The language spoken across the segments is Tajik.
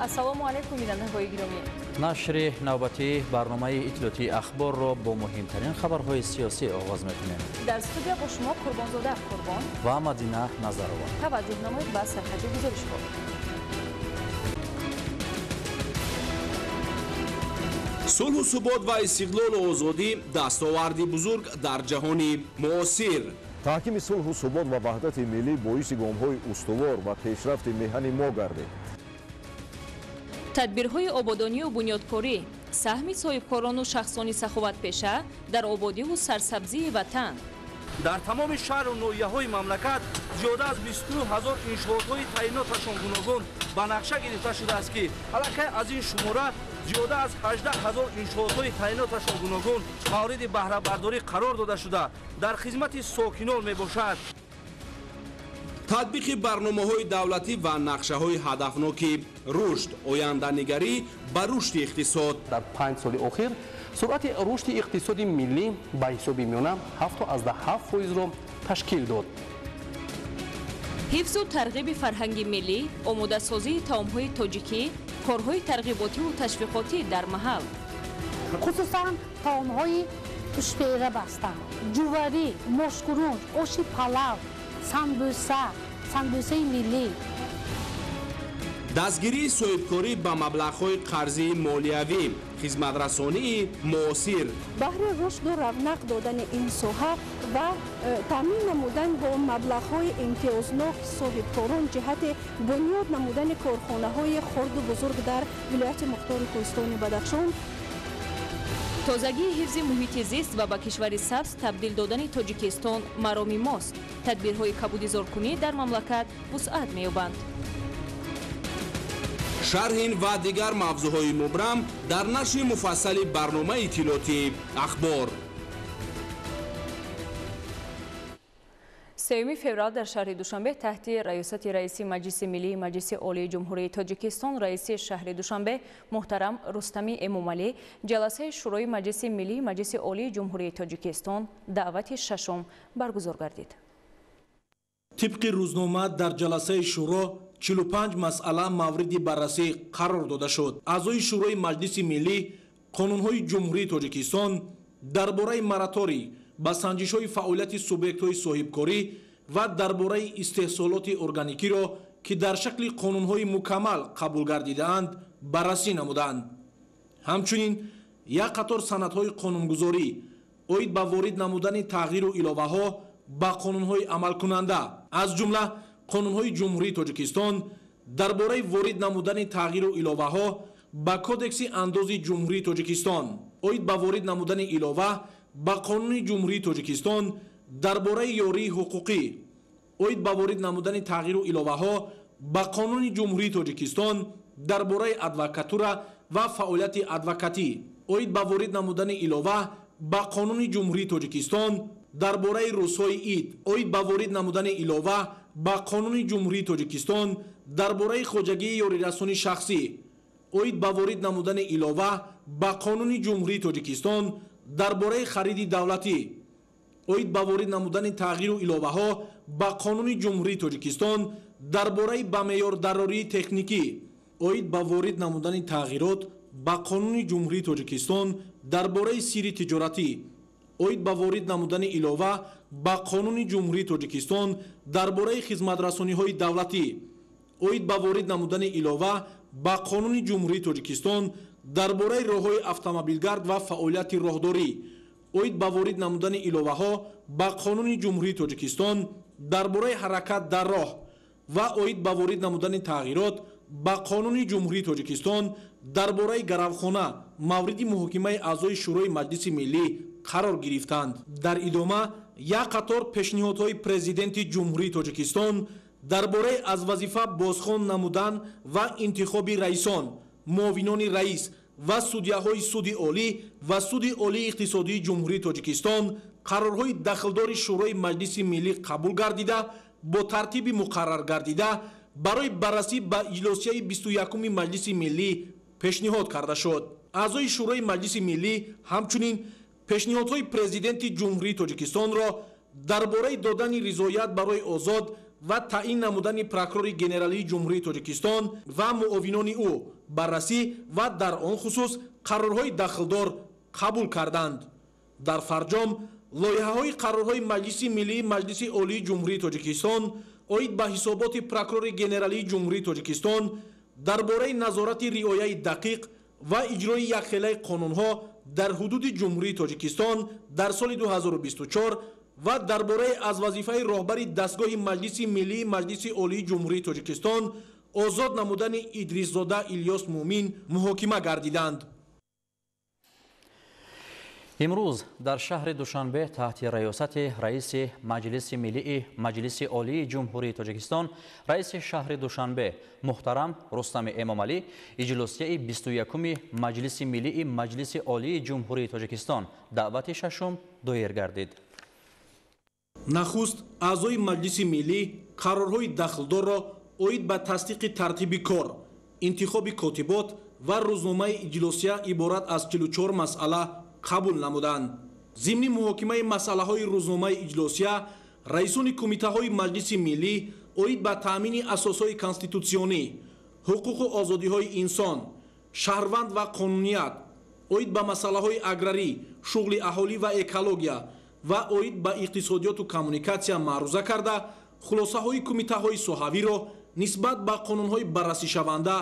Ассалому алайкум, бинандаҳои гиромӣ. Нашри навбатии барномаи иттилоотии Ахборро бо муҳимтарин хабарҳои сиёсӣ оғоз мекунем. Дар студия бо шумо Қурбонзода Қурбон ва Мадина Назарова. Таваҷҷӯҳ намоед ба сархати гузоришҳо. Сулҳу субот ва истиқлолу озодӣ дастоварди бузург дар ҷаҳони муосир. Таҳкими сулҳу субот ва ваҳдати миллӣ боиси гомҳои устувор ва пешрафти меҳани мо гардид. Тадбирҳои ободонию бунёдкорӣ, саҳми соҳибкорону шахсони саховатпеша дар ободиву сарсабзии ватан. Дар тамоми шаҳру ноҳияҳои мамлакат зиёда аз 29 ҳазор иншоотҳои таъиноташон гуногун ба нақша гирифта шудааст, ки аллакай аз ин шумора зиёда аз 18 ҳазор иншоотҳои таъиноташон гуногун мавриди баҳрабардорӣ қарор дода шуда, дар хизмати сокинон мебошад. Татбиқи барномаҳои давлатӣ ва нақшаҳои ҳадафноки рушд, оянданигарӣ ба рушди иқтисод. Дар 5 соли охир суръати рушди иқтисоди миллӣ ба ҳисоби миёна 7,7%-ро ташкил дод. Ҳифзу тарғиби фарҳанги миллӣ, омодасозии таомҳои тоҷикӣ, корҳои тарғиботиву ташвиқотӣ дар маҳал. Хусусан таомҳои тушпера бастан, ҷуварӣ, мошкурунҷ, оши палав, самбӯса, самбӯсаи миллӣ. Дастгирии соҳибкорӣ ба маблағҳои қарзии молиявӣ, хизматрасонии муосир. Баҳри рушду равнақ додани ин соҳа ва таъмин намудан бо маблағҳои имтиёзнок соҳибкорон ҷиҳати бунёд намудани корхонаҳои хурду бузург дар вилояти мухтори кӯҳистони Бадахшон. Тозагии ҳифзи муҳити зист ва ба кишвари сабз табдил додани Тоҷикистон мароми мост. Тадбирҳои кабудизоркунӣ дар мамлакат вусъат меёбанд. Шарҳин ва дигар мавзӯъҳои мубрам дар нашри муфассали барномаи иттилоотии Ахбор. 3 феврал дар шаҳри Душанбе таҳти раёсати раиси Маҷлиси Миллии Маҷлиси Олии Ҷумҳурии Тоҷикистон, раиси шаҳри Душанбе муҳтарам Рустами Эмомалӣ ҷаласаи Шӯрои Маҷлиси Миллии Маҷлиси Олии Ҷумҳурии Тоҷикистон даъвати шашум баргузор гардид. Тибқи рӯзнома дар ҷаласаи шӯро 45 масъала мавриди баррасӣ қарор дода шуд. Аъзои Шӯрои Маҷлиси Миллӣ қонунҳои Ҷумҳурии Тоҷикистон дар бораи мораторий ба санҷишҳои фаъолияти субъектҳои соҳибкорӣ ва дар бораи истеҳсолоти органикиро, ки дар шакли қонунҳои мукаммал қабул гардидаанд, баррасӣ намуданд. Ҳамчунин як қатор санадҳои қонунгузорӣ оид ба ворид намудани тағйиру иловаҳо ба қонунҳои амалкунанда, аз ҷумла қонунҳои Ҷумҳурии Тоҷикистон дар бораи ворид намудани тағйиру иловаҳо ба Кодекси андози Ҷумҳурии Тоҷикистон, оид ба ворид намудани илова ба Қонуни Ҷумҳурии Тоҷикистон дар бораи ёрии ҳуқуқӣ, оид ба ворид намудани тағйиру иловаҳо ба Қонуни Ҷумҳурии Тоҷикистон дар бораи адвокатура ва фаъолияти адвокатӣ, оид ба ворид намудани илова ба Қонуни Ҷумҳурии Тоҷикистон дар бораи рӯзҳои ид, оид ба ворид намудани илова ба Қонуни Ҷумҳурии Тоҷикистон дар бораи хоҷагии ёрирасони шахсӣ, оид ба ворид намудани илова ба Қонуни Ҷумҳурии Тоҷикистон дар бораи хариди давлатӣ, оид ба ворид намудани тағйиру иловаҳо ба Қонуни Ҷумҳурии Тоҷикистон дар бораи ба меъёр дарории техникӣ, оид ба ворид намудани тағйирот ба Қонуни Ҷумҳурии Тоҷикистон дар бораи сирри тиҷоратӣ, оид ба ворид намудани илова ба Қонуни Ҷумҳурии Тоҷикистон дар бораи хизматрасониҳои давлатӣ, оид ба ворид намудани илова ба Қонуни Ҷумҳурии Тоҷикистон дар бораи роҳҳои автомобилгард ва фаъолияти роҳдорӣ, оид ба ворид намудани иловаҳо ба Қонуни Ҷумҳурии Тоҷикистон дар бораи ҳаракат дар роҳ ва оид ба ворид намудани тағйирот ба Қонуни Ҷумҳурии Тоҷикистон дар бораи гаравхона мавриди муҳокимаи аъзои Шӯрои Маҷлиси Миллӣ қарор гирифтанд. Дар идома як қатор пешниҳодҳои Президенти Ҷумҳурии Тоҷикистон дар бораи аз вазифа бозхон намудан ва интихоби раисон, муовинони раис ва судяҳои Суди Олӣ ва Суди Олии Иқтисодии Ҷумҳурии Тоҷикистон қарорҳои дахлдори Шӯрои Маҷлиси Миллӣ қабул гардида, бо тартиби муқаррар гардида барои баррасӣ ба иҷлосияи 21-уми Маҷлиси Миллӣ пешниҳод карда шуд. Аъзои Шӯрои Маҷлиси Миллӣ ҳамчунин пешниҳодҳои Президенти Ҷумҳурии Тоҷикистонро дар бораи додани ризоят барои озод ва таъин намудани прокурори генералии Ҷумҳурии Тоҷикистон ва муовинони ӯ баррасӣ ва дар он хусус қарорҳои дахлдор қабул карданд. Дар фарҷом лоиҳаҳои қарорҳои Маҷлиси Миллии Маҷлиси Олии Ҷумҳурии Тоҷикистон оид ба ҳисоботи прокурори генералии Ҷумҳурии Тоҷикистон дар бораи назорати риояи дақиқ ва иҷрои якхелаи қонунҳо дар ҳудуди Ҷумҳурии Тоҷикистон дар соли 2024 ва дар бораи аз вазифаи роҳбари дастгоҳи Маҷлиси Миллии Маҷлиси Олии Ҷумҳурии Тоҷикистон озод намудани Идрисзода Илёс Муъмин муҳокима гардиданд. Имрӯз дар шаҳри Душанбе таҳти раёсати раиси Маҷлиси Миллии Маҷлиси Олии Ҷумҳурии Тоҷикистон, раиси шаҳри Душанбе муҳтарам Рустами Эмомалӣ иҷлосияи 21-уми Маҷлиси Миллии Маҷлиси Олии Ҷумҳурии Тоҷикистон даъвати шашум доир гардид. Нахуст аъзои Маҷлиси Миллӣ қарорҳои дахлдорро оид ба тасдиқи тартиби кор, интихоби котибот ва рӯзномаи иҷлосия иборат аз 44 масъала қабул намуданд. Зимни муҳокимаи масъалаҳои рӯзномаи иҷлосия раисони кумитаҳои Маҷлиси Миллӣ оид ба таъмини асосҳои конститутсионӣ, ҳуқуқу озодиҳои инсон, шаҳрванд ва қонуният, оид ба масъалаҳои аграрӣ, шуғли аҳолӣ ва экология ва оид ба иқтисодиёту коммуникатсия маъруза карда, хулосаҳои кумитаҳои соҳавиро нисбат ба қонунҳои баррасишаванда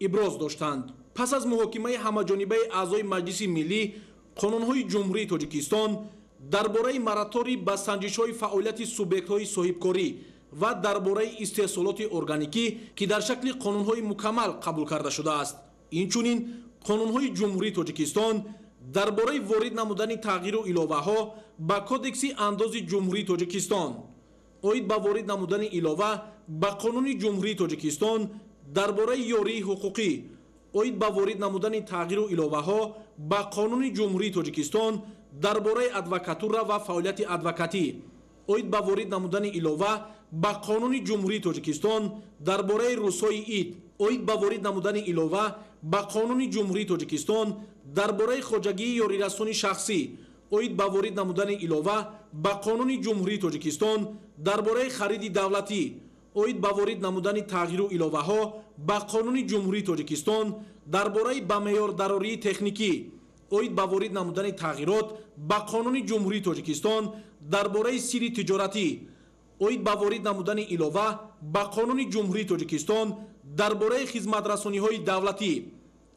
иброз доштанд. Пас аз муҳокимаи ҳамаҷонибаи аъзои Маҷлиси Миллӣ қонунҳои Ҷумҳурии Тоҷикистон дар бораи мораторий ба санҷишҳои фаъолияти субъектҳои соҳибкорӣ ва дар бораи истеҳсолоти органикӣ, ки дар шакли қонунҳои мукаммал қабул карда шудааст. Инчунин қонунҳои Ҷумҳурии Тоҷикистон дар бораи ворид намудани тағйиру иловаҳо ба Кодекси андози Ҷумҳурии Тоҷикистон, оид ба ворид намудани илова ба Қонуни Ҷумҳурии Тоҷикистон дар бораи ёрии ҳуқуқӣ, оид ба ворид намудани тағйиру иловаҳо ба Қонуни Ҷумҳурии Тоҷикистон дар бораи адвокатура ва фаъолияти адвокатӣ, оид ба ворид намудани илова ба Қонуни Ҷумҳурии Тоҷикистон дар бораи рӯзҳои ид, оид ба ворид намудани илова ба Қонуни Ҷумҳурии Тоҷикистон дар бораи хоҷагии ёрирасони шахсӣ, оид ба ворид намудани илова ба Қонуни Ҷумҳурии Тоҷикистон дар бораи хариди давлатӣ, оид ба ворид намудани тағйиру иловаҳо ба Қонуни Ҷумҳурии Тоҷикистон дар бораи ба меъёрдарории техникӣ, оид ба ворид намудани тағйирот ба Қонуни Ҷумҳурии Тоҷикистон дар бораи сирри тиҷоратӣ, оид ба ворид намудани илова ба Қонуни Ҷумҳурии Тоҷикистон дар бораи хизматрасониҳои давлатӣ,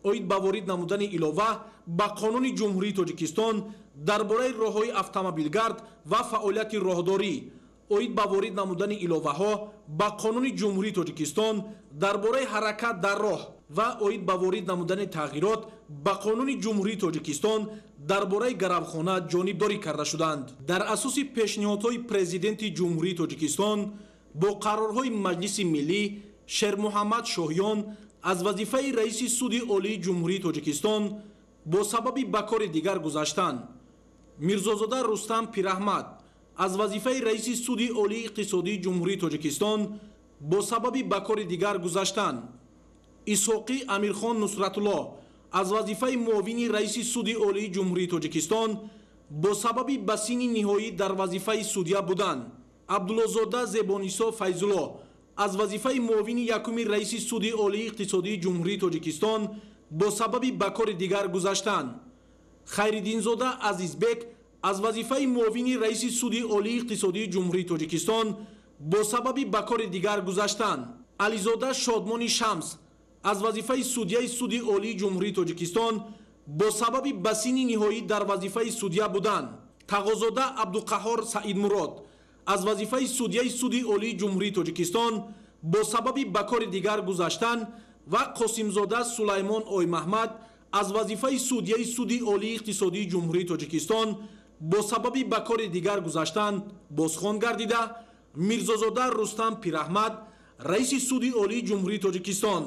оид ба ворид намудани илова ба Қонуни Ҷумҳурии Тоҷикистон дар бораи роҳҳои автомобилгард ва фаъолияти роҳдорӣ, оид ба ворид намудани иловаҳо ба Қонуни Ҷумҳурии Тоҷикистон дар бораи ҳаракат дар роҳ ва оид ба ворид намудани тағйирот ба Қонуни Ҷумҳурии Тоҷикистон дар бораи гаравхона ҷонибдорӣ карда шуданд. Дар асоси пешниҳодҳои Президенти Ҷумҳурии Тоҷикистон бо қарорҳои Маҷлиси Миллӣ Шермуҳаммад Шоҳиён аз вазифаи раиси Суди Олии Ҷумҳурии Тоҷикистон бо сабаби ба кори дигар гузаштан, Мирзозода Рустам Пираҳмад аз вазифаи раиси Суди Олии Иқтисодии Ҷумҳурии Тоҷикистон бо сабаби ба кори дигар гузаштан, Исҳоқӣ Амирхон Нусратулло аз вазифаи муовини раиси Суди Олии Ҷумҳурии Тоҷикистон бо сабаби ба синни ниҳоӣ дар вазифаи судя будан, Абдуллозода Зебонисо Файзулло аз вазифаи муовини якуми раиси Суди Олии Иқтисодии Ҷумҳурии Тоҷикистон бо сабаби ба кори дигар гузаштан, Хайриддинзода Азизбек аз вазифаи муовини раиси Суди Олии Иқтисодии Ҷумҳурии Тоҷикистон бо сабаби ба кори дигар гузаштан, Ализода Шодмони Шамс аз вазифаи судяи Суди Олии Ҷумҳурии Тоҷикистон бо сабаби ба синни ниҳоӣ дар вазифаи судя будан, Тағозода Абдуқаҳор Саидмурод аз вазифаи судяи Суди Олии Ҷумҳурии Тоҷикистон бо сабаби ба кори дигар гузаштан ва Қосимзода Сулаймон Оймаҳмад аз вазифаи судяи Суди Олии Иқтисодии Ҷумҳурии Тоҷикистон бо сабаби ба кори дигар гузаштан бозхон гардида, Мирзозода Рустам Пираҳмад раиси Суди Олии Ҷумҳурии Тоҷикистон,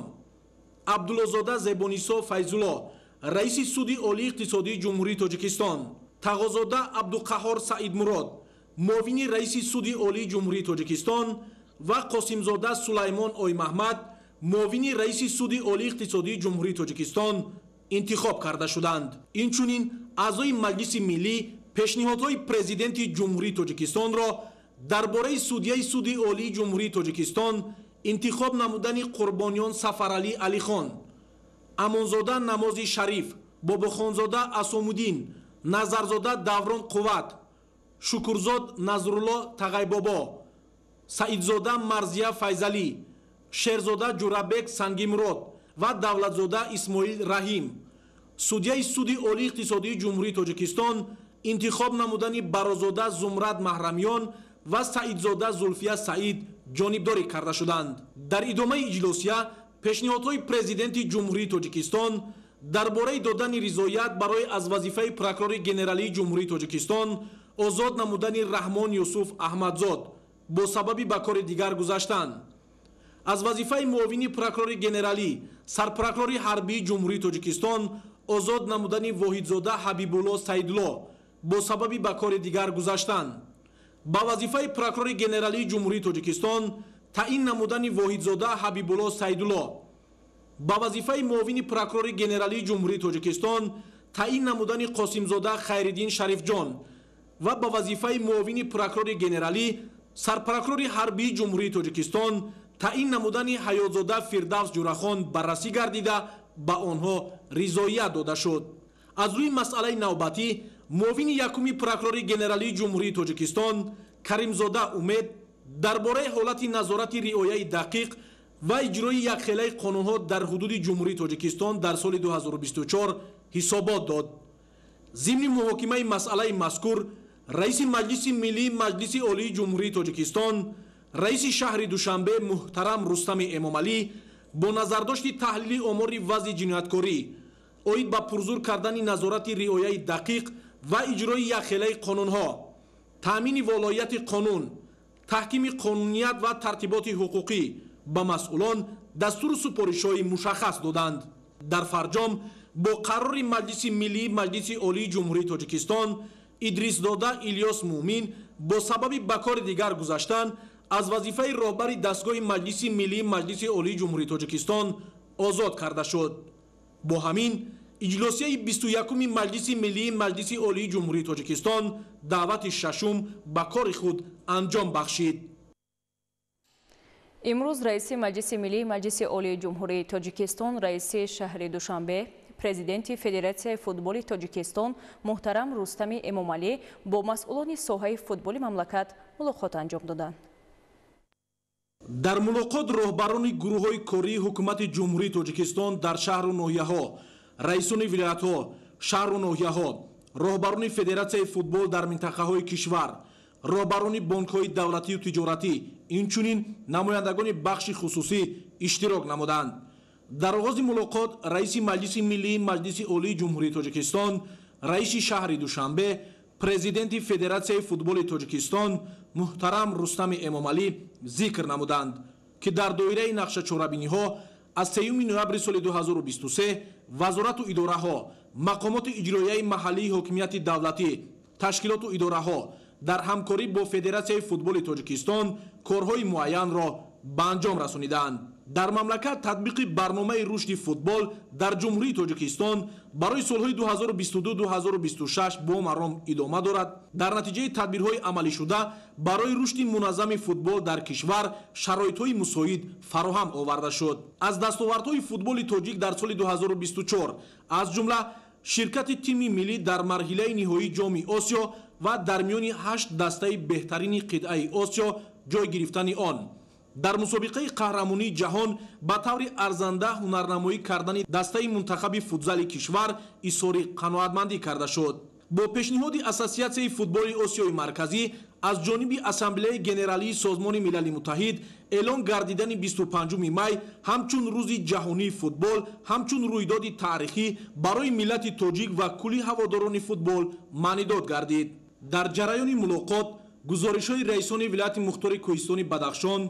Абдуллозода Зебонисо Файзулло раиси Суди Олии Иқтисодии Ҷумҳурии Тоҷикистон, Тағозода Абдуқаҳор Саидмурод муовини раиси Суди Олии Ҷумҳурии Тоҷикистон ва Қосимзода Сулаймон Оймаҳмад муовини раиси Суди Олии Иқтисодии Ҷумҳурии Тоҷикистон интихоб карда шуданд. Инчунин аъзои Маҷлиси Миллӣ пешниҳодҳои Президенти Ҷумҳурии Тоҷикистонро Дар бораи судяи Суди Олии Ҷумҳурии Тоҷикистон интихоб намудани Қурбониён Сафаралӣ Алихон, Амонзода Намози Шариф, Бобохонзода Асомуддин, Назарзода Даврон Қувват, Шукурзод Назрулло Тағайбобо, Саидзода Марзия Файзалӣ, Шерзода Ҷурабек Сангимурод ва Давлатзода Исмоил Раҳим. Судяи Суди Олии Иқтисодии Ҷумҳурии Тоҷикистон интихоб намудани Барозода Зумрад Маҳрамён ва Саидзода Зулфия Саид ҷонибдорӣ карда шуданд. Дар идомаи иҷлосия пешниҳодҳои Президенти Ҷумҳурии Тоҷикистон дар бораи додани ризоят барои аз вазифаи прокурори генералии Ҷумҳурии Тоҷикистон озод намудани Раҳмон Юсуф Аҳмадзод бо сабаби ба кори дигар гузаштан, аз вазифаи муовини прокурори генералӣ сарпрокурори ҳарбии Ҷумҳурии Тоҷикистон озод намудани Воҳидзода Ҳабибулло Саидло бо сабаби ба кори дигар гузаштан, ба вазифаи прокурори генералии Ҷумҳурии Тоҷикистон таъин намудани Воҳидзода Ҳабибулло Саидулло, ба вазифаи муовини прокурори генералии Ҷумҳурии Тоҷикистон таъин намудани Қосимзода Хайриддин Шарифҷон ва ба вазифаи муовини прокурори генералӣ сарпрокурори ҳарбии Ҷумҳурии Тоҷикистон таъин намудани Ҳаётзода Фирдавс Ҷурахон баррасӣ гардида ба онҳо ризоият дода шуд. Аз рӯи масъалаи навбатӣ муовини якуми прокурори генералии Ҷумҳурии Тоҷикистон Каримзода Умед дар бораи ҳолати назорати риояи дақиқ ва иҷрои якхелаи қонунҳо дар ҳудуди Ҷумҳурии Тоҷикистон дар соли 2024 ҳисобот дод. Зимни муҳокимаи масъалаи мазкур раиси Маҷлиси Миллии Маҷлиси Олии Ҷумҳурии Тоҷикистон, раиси шаҳри Душанбе муҳтарам Рустами Эмомалӣ бо назардошти таҳлили омори вазъи ҷинояткорӣ оид ба пурзур кардани назорати риояи дақиқ ва иҷрои якхелаи қонунҳо, таъмини волоияти қонун, таҳкими қонуният ва тартиботи ҳуқуқӣ ба масъулон дастуру супоришҳои мушаххас доданд. Дар фарҷом бо қарори Маҷлиси Миллии Маҷлиси Олии Ҷумҳурии Тоҷикистон Идрисзода Илёс Муъмин бо сабаби ба кори дигар гузаштан аз вазифаи роҳбари дастгоҳи Маҷлиси Миллии Маҷлиси Олии Ҷумҳурии Тоҷикистон озод карда шуд. Бо ҳамин иҷлосияи 21-уми Маҷлиси Миллии Маҷлиси Олии Ҷумҳурии Тоҷикистон даъвати шашум ба кори худ анҷом бахшид. Имрӯз раиси Маҷлиси Миллии Маҷлиси Олии Ҷумҳурии Тоҷикистон, раиси шаҳри Душанбе, президенти Федератсияи футболи Тоҷикистон муҳтарам Рустами Эмомалӣ бо масъулони соҳаи футболи мамлакат мулоқот анҷом доданд. Дар мулоқот роҳбарони гурӯҳҳои кории ҳукумати Ҷумҳурии Тоҷикистон дар шаҳру ноҳияҳо, раисони вилоятҳо, шаҳру ноҳияҳо, роҳбарони Федератсияи футбол дар минтақаҳои кишвар, роҳбарони бонкҳои давлатию тиҷоратӣ, инчунин намояндагони бахши хусусӣ иштирок намуданд. Дар оғози мулоқот раиси Маҷлиси Миллии Маҷлиси Олии Ҷумҳурии Тоҷикистон, раиси шаҳри Душанбе, президенти Федератсияи футболи Тоҷикистон муҳтарам Рустами Эмомалӣ зикр намуданд, ки дар доираи нақшачорабиниҳо аз 3 ноябри соли 2023 вазорату идораҳо, мақомоти иҷроияи маҳаллии ҳокимияти давлатӣ, ташкилоту идораҳо дар ҳамкорӣ бо Федератсияи футболи Тоҷикистон корҳои муайянро ба анҷом расонидаанд. Дар мамлакат татбиқи барномаи рушди футбол дар Ҷумҳурии Тоҷикистон барои солҳои 2022-2026 бо маром идома дорад. Дар натиҷаи тадбирҳои амалишуда барои рушди муназзами футбол дар кишвар шароитҳои мусоид фароҳам оварда шуд. Аз дастовардҳои футболи тоҷик дар соли 2024 аз ҷумла ширкати тими миллӣ дар марҳилаи ниҳоии Ҷоми Осиё ва дар миёни 8 дастаи беҳтарини қитъаи Осиё ҷой гирифтани он, дар мусобиқаи қаҳрамонии ҷаҳон ба таври арзанда ҳунарнамоӣ кардани дастаи мунтахаби футзали кишвар изҳори қаноатмандӣ карда шуд. Бо пешниҳоди Ассотсиатсияи футболи Осиёи Марказӣ аз ҷониби Ассамблеяи Генералии Созмони Милали Муттаҳид эълон гардидани 25 май ҳамчун рӯзи ҷаҳонии футбол, ҳамчун рӯйдоди таърихӣ барои миллати тоҷик ва кулли ҳаводорони футбол маънидод гардид. Дар ҷараёни мулоқот гузоришҳои раисони вилояти мухтори Кӯҳистони Бадахшон,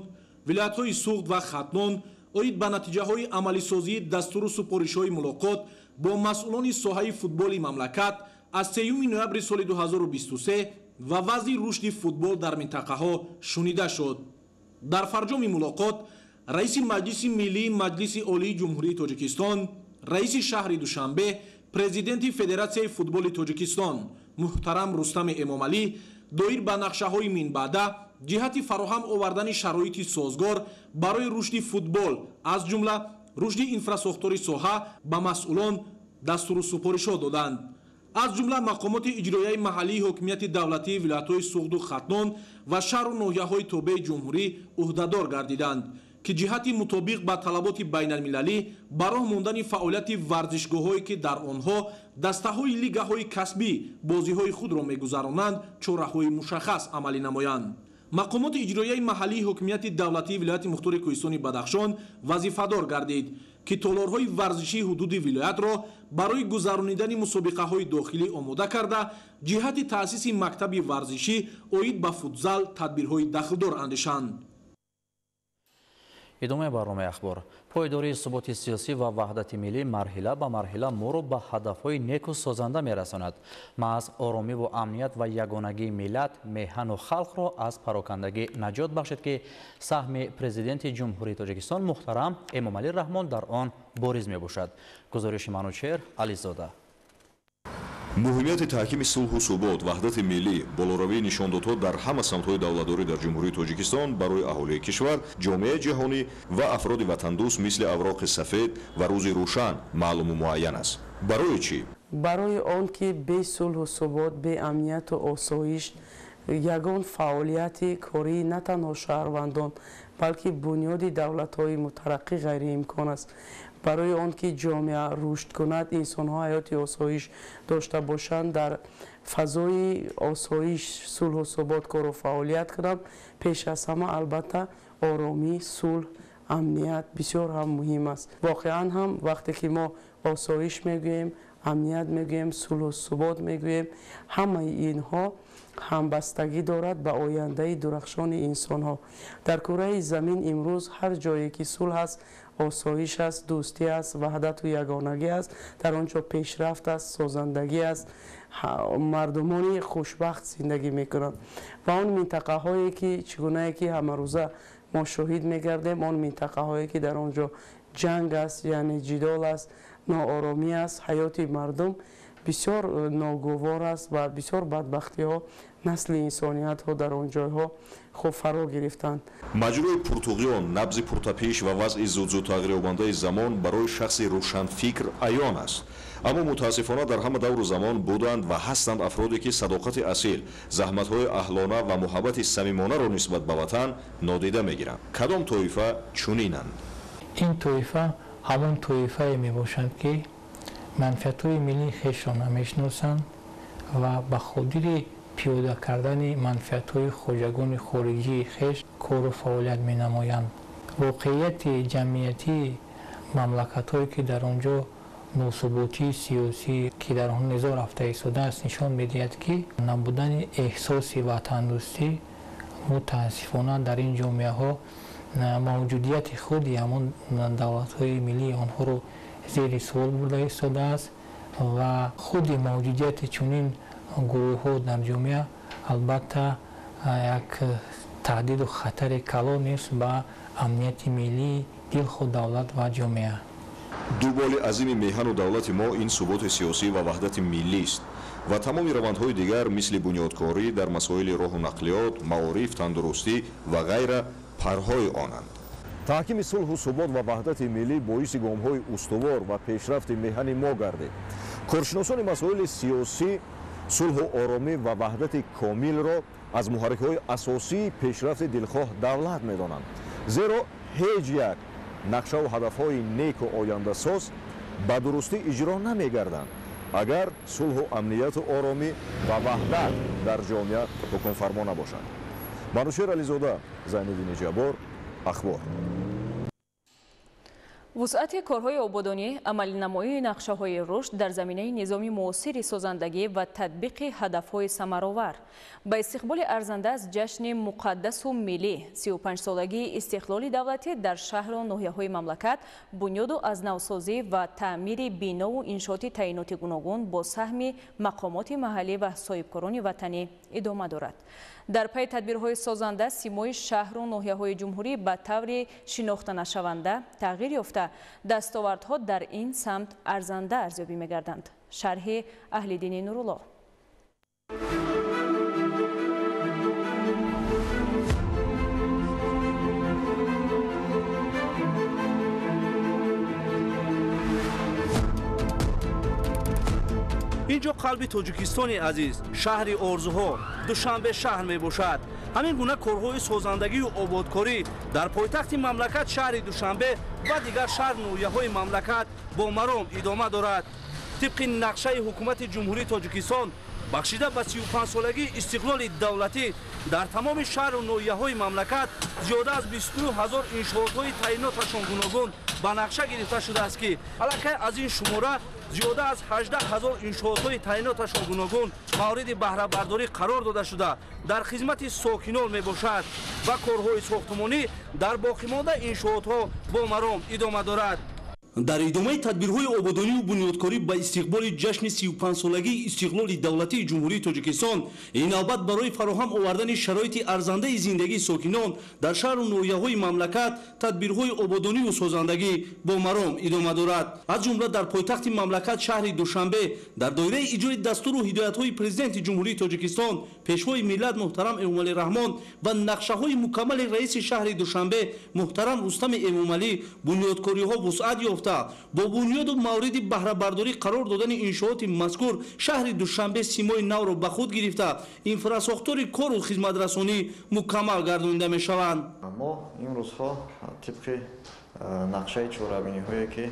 вилоятҳои Суғд ва Хатлон оид ба натиҷаҳои амалисозии дастуру супоришҳои мулоқот бо масъулони соҳаи футболи мамлакат аз 3 ноябри соли 2023 ва вазъи рушди футбол дар минтақаҳо шунида шуд. Дар фарҷоми мулоқот раиси Маҷлиси Миллии Маҷлиси Олии Ҷумҳурии Тоҷикистон, раиси шаҳри Душанбе, президенти Федератсияи футболи Тоҷикистон муҳтарам Рустами Эмомалӣ доир ба нақшаҳои минбаъда ҷиҳати фароҳам овардани шароити созгор барои рушди футбол, аз ҷумла рушди инфрасохтори соҳа, ба масъулон дастуру супоришҳо доданд. Аз ҷумла мақомоти иҷроияи маҳаллии ҳокимияти давлатии вилоятҳои Суғду Хатлон ва шаҳру ноҳияҳои тобеи ҷумҳурӣ ӯҳдадор гардиданд, ки ҷиҳати мутобиқ ба талаботи байналмилалӣ ба роҳ мондани фаъолияти варзишгоҳҳое, ки дар онҳо дастаҳои лигаҳои касбӣ бозиҳои худро мегузаронанд, чораҳои мушаххас амалӣ намоянд. Мақомоти иҷроияи маҳаллии ҳокимияти давлатии вилояти мухтори Кӯҳистони Бадахшон вазифадор гардид, ки толорҳои варзишии ҳудуди вилоятро барои гузаронидани мусобиқаҳои дохилӣ омода карда, ҷиҳати таъсиси мактаби варзишӣ оид ба футзал тадбирҳои дахлдор андешанд. Идомаи барномаи ахбор. Пойдории суботи сиёсӣ ва ваҳдати миллӣ марҳила ба марҳила моро ба ҳадафҳои неку созанда мерасонад. Маҳз оромиву амният ва ягонагии миллат, меҳану халқро аз парокандагӣ наҷот бахшид, ки саҳми Президенти Ҷумҳурии Тоҷикистон муҳтарам Эмомалӣ Раҳмон дар он бориз мебошад. Гузориши Манучеҳр Ализода. Муҳимияти таҳкими сулҳу субот, ваҳдати миллӣ, болоравии нишондодҳо дар ҳама самтҳои давлатдорӣ дар Ҷумҳурии Тоҷикистон барои аҳолии кишвар, ҷомеаи ҷаҳонӣ ва афроди ватандӯст мисли авроқи сафед ва рӯзи рӯшан маълуму муайян аст. Барои чӣ? Барои он ки бе сулҳу субот, бе амнияту осоиш ягон фаъолияти кории на танҳо шаҳрвандон, балки бунёди давлатҳои мутараққӣ ғайриимкон аст. Барои он ки ҷомеа рушд кунад, инсонҳо ҳаёти осоиш дошта бошанд, дар фазои осоиш, сулҳу субот кору фаъолият кунанд, пеш аз ҳама албатта оромӣ, сулҳ, амният бисёр ҳам муҳим аст. Воқеан ҳам вақте ки мо осоиш мегӯем, амният мегӯем, сулҳу субот мегӯем, ҳамаи инҳо ҳамбастагӣ дорад ба ояндаи дурахшони инсонҳо. Дар кураи замин имрӯз ҳар ҷое ки сулҳ аст, осоиш аст, дӯстӣ аст, ваҳдату ягонагӣ аст, дар он ҷо пешрафт аст, созандагӣ аст, мардумони хушбахт зиндагӣ мекунанд. Ва он минтақаҳое ки чӣ гунае ки ҳамарӯза мо шоҳид мегардем, он минтақаҳое ки дар он ҷо ҷанг аст, яъне ҷидол аст, нооромӣ аст, ҳаёти мардум бисёр ногувор аст ва бисёр бадбахтиҳо насли инсониятҳо дар он ҷойҳо хуб фаро гирифтанд. Маҷрӯи пуртуғён, набзи пуртапиш ва вазъи зудзуд тағйирёбандаи замон барои шахси рӯшанфикр аён аст. Аммо мутаассифона дар ҳама давру замон буданд ва ҳастанд афроде, ки садоқати асил, заҳматҳои аҳлона ва муҳаббати самимонаро нисбат ба ватан нодида мегиранд. Кадом тоифа чунинанд? Ин тоифа ҳамон тоифае мебошанд, ки манфиатҳои миллии хешро намешиносанд ва ба хотири пиёда кардани манфиатҳои хоҷагони хориҷии хеш кору фаъолият менамоянд. Воқеияти ҷамъиятии мамлакатҳое, ки дар он ҷо носуботии сиёсӣ, ки дар он низоъ рафта истодааст, нишон медиҳад, ки набудани эҳсоси ватандӯстӣ мутаассифона дар ин ҷомеаҳо мавҷудияти худи ҳамон давлатҳои миллии онҳоро зери суол бурда истодааст ва худи мавҷудияти чунин гурӯҳҳо дар ҷомеа албатта як таҳдиду хатари калон нест ба амнияти миллии дилхоҳ давлат ва ҷомеа. Ду боли азими меҳану давлати мо ин суботи сиёсӣ ва ваҳдати миллист ва тамоми равандҳои дигар мисли бунёдкорӣ дар масоили роҳу нақлиёт, маориф, тандурустӣ ва ғайра парҳои онанд. Таҳкими сулҳу субот ва ваҳдати миллӣ боиси гомҳои устувор ва пешрафти меҳани мо гардид. Коршиносони масоили сиёсӣ сулҳу оромӣ ва ваҳдати комилро аз муҳаррикҳои асосии пешрафти дилхоҳ давлат медонанд. Зеро ҳеҷ як нақшаву ҳадафҳои неку ояндасоз ба дурустӣ иҷро намегарданд, агар сулҳу амнияту оромӣ ва ваҳдат дар ҷомеа ҳукмфармо набошанд. Манушер Ализода, Зайниддини Ҷаббор, Ахбор. Вусъати корҳои ободонӣ, амалинамоии нақшаҳои рушд дар заминаи низоми муосири созандагӣ ва татбиқи ҳадафҳои самаровар. Ба истиқболи арзанда аз ҷашни муқаддасу миллӣ 35-солагии истиқлоли давлатӣ дар шаҳру ноҳияҳои мамлакат бунёду аз навсозӣ ва таъмири бинову иншооти таъиноти гуногун бо саҳми мақомоти маҳаллӣ ва соҳибкорони ватанӣ идома дорад. Дар пайи тадбирҳои созанда симои шаҳру ноҳияҳои ҷумҳурӣ ба таври шинохтанашаванда тағйир ёфта, дастовардҳо дар ин самт арзанда арзёбӣ мегарданд. Шарҳи Аҳлиддини Нуруллоҳ. Инҷо қалби Тоҷикистони азиз, шаҳри орзуҳо, Душанбе шаҳр мебошад. Ҳамин гуна корҳои созандагию ободкорӣ дар пойтахти мамлакат шаҳри Душанбе ва дигар шаҳр ноҳияҳои мамлакат бо маром идома дорад. Тибқи нақшаи ҳукумати Ҷумҳурии Тоҷикистон бахшида ба 35-солагии истиқлоли давлатӣ дар тамоми шаҳру ноҳияҳои мамлакат зиёда аз 22 ҳазор иншоотҳои таъиноташон гуногун ба нақша гирифта шудааст, ки аллакай аз ин шумора зиёда аз 18 ҳазор иншоотҳои таъиноташон гуногун мавриди баҳрабардорӣ қарор дода шуда дар хизмати сокинон мебошад ва корҳои сохтмонӣ дар боқимонда иншоотҳо бо маром идома дорад. Дар идомаи тадбирҳои ободонию бунёдкорӣ ба истиқболи ҷашни 35-солагии истиқлоли давлатии Ҷумҳурии Тоҷикистон ин навбат барои фароҳам овардани шароити арзандаи зиндагии сокинон дар шаҳру ноҳияҳои мамлакат тадбирҳои ободонию созандагӣ бо маром идома дорад. Аз ҷумла дар пойтахти мамлакат шаҳри Душанбе дар доираи иҷрои дастуру ҳидоятҳои Президенти Ҷумҳурии Тоҷикистон, Пешвои миллат муҳтарам Эмомалӣ Раҳмон ва нақшаҳои мукаммали раиси шаҳри Душанбе муҳтарам Рустами Эмомалӣ бунёдкориҳо вусъат ёфт. Бо бунёду мавриди баҳрабардорӣ қарор додани иншооти мазкур шаҳри Душанбе симои навро ба худ гирифта, инфрасохтори кору хизматрасонӣ мукаммал гардонида мешаванд. Мо имрӯзҳо тибқи нақшаи чорабиниҳое ки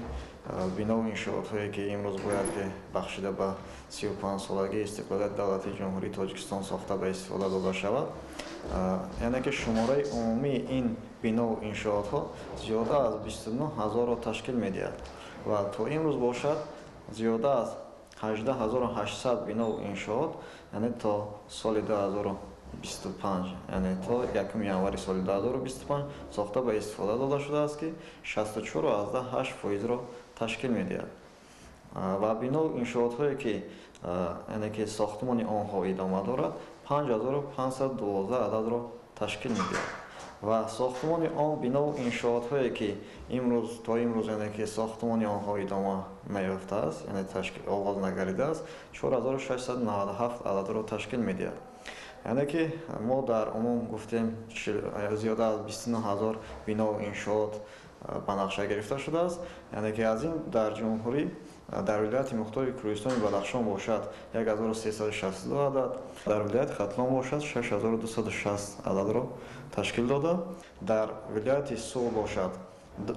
бинову иншоотҳое ки имрӯз бояд ки бахшида ба 35-солагии истиқлолияти давлатии Ҷумҳурии Тоҷикистон сохта ба истифода дода шавад, яъне ки шумораи умумии ин бинову иншоотҳо зиёда аз 29 ҳазорро ташкил медиҳад ва то имрӯз бошад зиёда аз 18800 бинову иншоот, яъне то соли 2025, яъне то 1 январи соли 2025 сохта ба истифода дода шудааст, ки 64,8%-ро ташкил медиҳад. Ва бинову иншоотҳое ки яъне ки сохтмони онҳо идома дорад 5512 ададро ташкил медиҳад ва сохтмони он бинову иншоотҳое ки имрӯз то имрӯз яъне ки сохтмони онҳо идома наёфтааст, яъне оғоз нагардидааст, 4697 ададро ташкил медиҳад. Яъне ки мо дар умум гуфтем зиёда аз 29 ҳазор бинову иншоот ба нақша гирифта шудааст. Яъне ки аз ин дар ҷумҳурӣ дар вилояти мухтори Кӯҳистони Бадахшон бошад 1362 адад, дар вилояти Хатлон бошад 6260 ададро ташкил дода, дар вилояти Суғд бошад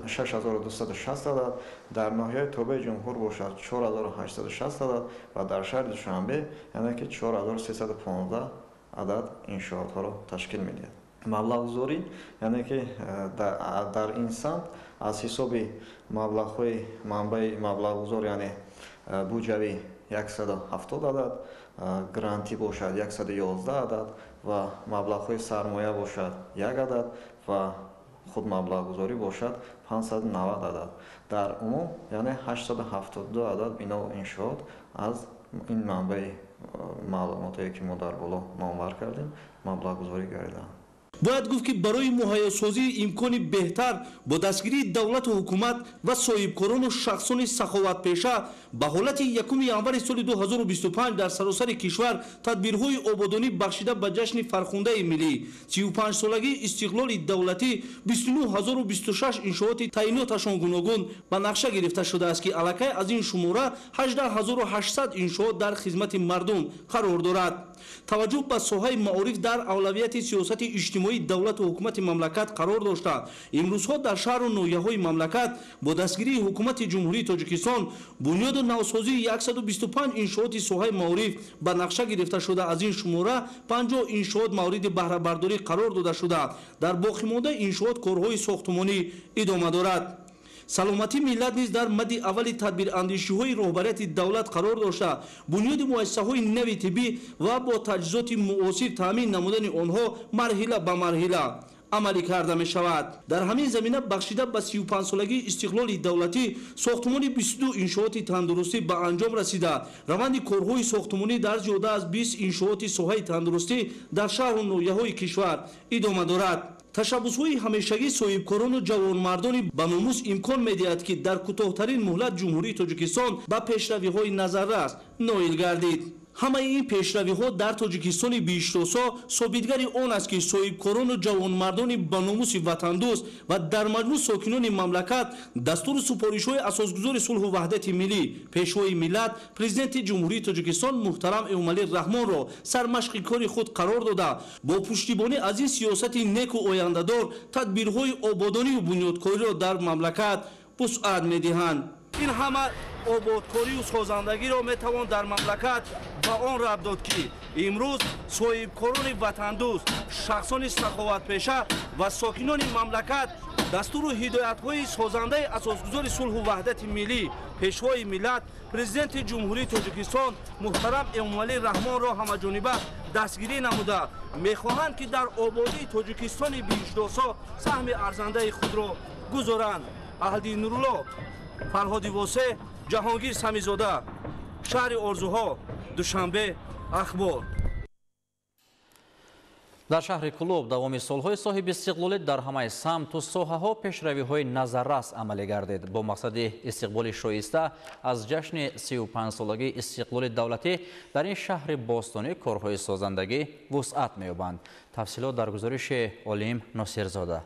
6260 адад, дар ноҳияи тобеи ҷумҳур бошад 4860 адад ва дар шаҳри Душанбе яъне ки 4315 адад иншоотҳоро ташкил медиҳад. Маблағгузорӣ яъне ки дар ин самт аз ҳисоби маблағҳои манбаи маблағгузор, яъне буҷавӣ 170 адад, грантӣ бошад 111 адад ва маблағҳои сармоя бошад 1 адад ва худмаблағгузорӣ бошад 590 адад. Дар умум яъне 872 адад бинову иншоот аз ин манбаи маълумотое ки мо дар боло номбар кардем маблағгузорӣ гардидаанд. Бояд гуфт, ки барои муҳайёсозии имкони беҳтар бо дастгирии давлату ҳукумат ва соҳибкорону шахсони саховатпеша ба ҳолати 1 январи соли 2025 дар саросари кишвар тадбирҳои ободонӣ бахшида ба ҷашни фархундаи миллӣ 35-солагии истиқлоли давлатӣ 29026 иншооти таъиноташон гуногун ба нақша гирифта шудааст, ки аллакай аз ин шумора 18800 иншоот дар хизмати мардум қарор дорад. Таваҷҷӯҳ ба соҳаи маориф дар авлавияти сиёсати иҷтимоии давлату ҳукумати мамлакат қарор дошта, имрӯзҳо дар шаҳру ноҳияҳои мамлакат бо дастгирии ҳукумати Ҷумҳурии Тоҷикистон бунёду навсозии 125 иншооти соҳаи маориф ба нақша гирифта шуда, аз ин шумора 50 иншоот мавриди баҳрабардорӣ қарор дода шуда, дар боқимондаи иншоот корҳои сохтмонӣ идома дорад. Саломатии миллат низ дар мадди аввали тадбирандешиҳои роҳбарияти давлат қарор дошта, бунёди муассисаҳои нави тиббӣ ва бо таҷҳизоти муосир таъмин намудани онҳо марҳила ба марҳила амалӣ карда мешавад. Дар ҳамин замина бахшида ба 35-солагии истиқлоли давлатӣ сохтмони 22 иншооти тандурустӣ ба анҷом расида, раванди корҳои сохтмонӣ дар зиёда аз 20 иншооти соҳаи тандурустӣ дар шаҳру ноҳияҳои кишвар идома дорад. Ташаббусҳои ҳамешагии соҳибкорону ҷавонмардони ба номус имкон медиҳад, ки дар кӯтоҳтарин муҳлат Ҷумҳурии Тоҷикистон ба пешравиҳои назаррас ноил гардид. Ҳамаи ин пешравиҳо дар Тоҷикистони биҳиштосо собитгари он аст, ки соҳибкорону ҷавонмардони ба номуси ватандӯст ва дар маҷмӯъ сокинони мамлакат дастуру супоришҳои асосгузори сулҳу ваҳдати миллӣ, Пешвои миллат, Президенти Ҷумҳурии Тоҷикистон муҳтарам Эмомалӣ Раҳмонро сармашқи кори худ қарор дода, бо пуштибонӣ аз ин сиёсати неку ояндадор тадбирҳои ободонию бунёдкориро дар мамлакат вусъат медиҳанд. Ин ҳама ободкорию созандагиро метавон дар мамлакат ба он рабт дод, ки имрӯз соҳибкорони ватандӯст, шахсони саховатпеша ва сокинони мамлакат дастуру ҳидоятҳои созандаи асосгузори сулҳу ваҳдати миллӣ, Пешвои миллат, Президенти Ҷумҳурии Тоҷикистон муҳтарам Эмомалӣ Раҳмонро ҳамаҷониба дастгирӣ намуда, мехоҳанд, ки дар ободии Тоҷикистони биҳиштосо саҳми арзандаи худро гузоранд. Аҳди Нурулло, Фарҳоди Восе, Ҷаҳонгир Самизода, шаҳри орзуҳо, Душанбе, Ахбор. Дар шаҳри Кӯлоб давоми солҳои соҳиби истиқлолӣ дар ҳамаи самту соҳаҳо пешравиҳои назаррас амалӣ гардид. Бо мақсади истиқболи шоиста аз ҷашни 35-солагии истиқлоли давлатӣ дар ин шаҳри бостонӣ корҳои созандагӣ вусъат меёбанд. Тафсилот дар гузориши Олим Носирзода.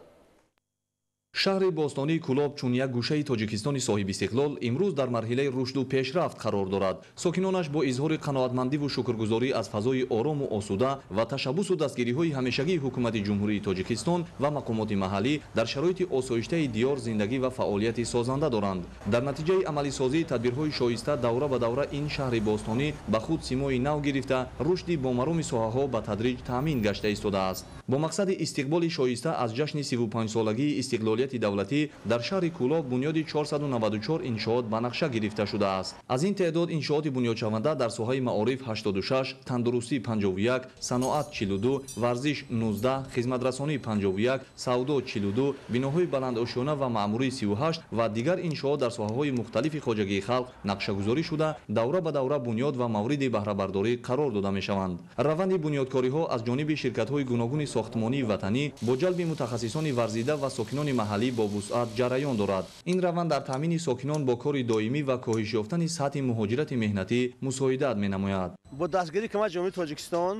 Шаҳри бостонии Кӯлоб чун як гӯшаи Тоҷикистони соҳибистиқлол имрӯз дар марҳилаи рушду пешрафт қарор дорад. Сокинонаш бо изҳори қаноатмандиву шукргузорӣ аз фазои орому осуда ва ташаббусу дастгириҳои ҳамешагии ҳукумати Ҷумҳурии Тоҷикистон ва мақомоти маҳаллӣ дар шароити осоиштаи диёр зиндагӣ ва фаъолияти созанда доранд. Дар натиҷаи амалисозии тадбирҳои шоиста давра ба давра ин шаҳри бостонӣ ба худ симои нав гирифта, рушди бомароми соҳаҳо ба тадриҷ таъмин гашта истодааст. Бо мақсади истиқболи шоиста аз ҷашни 35-солагии истиқлолияти давлатӣ дар шаҳри Кӯлоб бунёди 494 иншоот ба нақша гирифта шудааст. Аз ин теъдод иншооти бунёдшаванда дар соҳаи маориф 86, тандурустӣ 51, саноат 42, варзиш 19, хизматрасонӣ 51, савдо 42, биноҳои баландошёна ва маъмурӣ 38 ва дигар иншоот дар соҳаҳои мухталифи хоҷагии халқ нақшагузорӣ шуда, давра ба давра бунёд ва мавриди баҳрабардорӣ қарор дода мешаванд. Раванди бунёдкориҳо аз ҷониби ширкатҳои гуногуни сохтмонии ватанӣ бо ҷалби мутахассисони варзида ва сокинони маҳаллӣ бо вусъат ҷараён дорад. Ин раванд дар таъмини сокинон бо кори доимӣ ва коҳиш ёфтани сатҳи муҳоҷирати меҳнатӣ мусоидат менамояд. Бо дастгирии ҳукумати Ҷумҳурии Тоҷикистон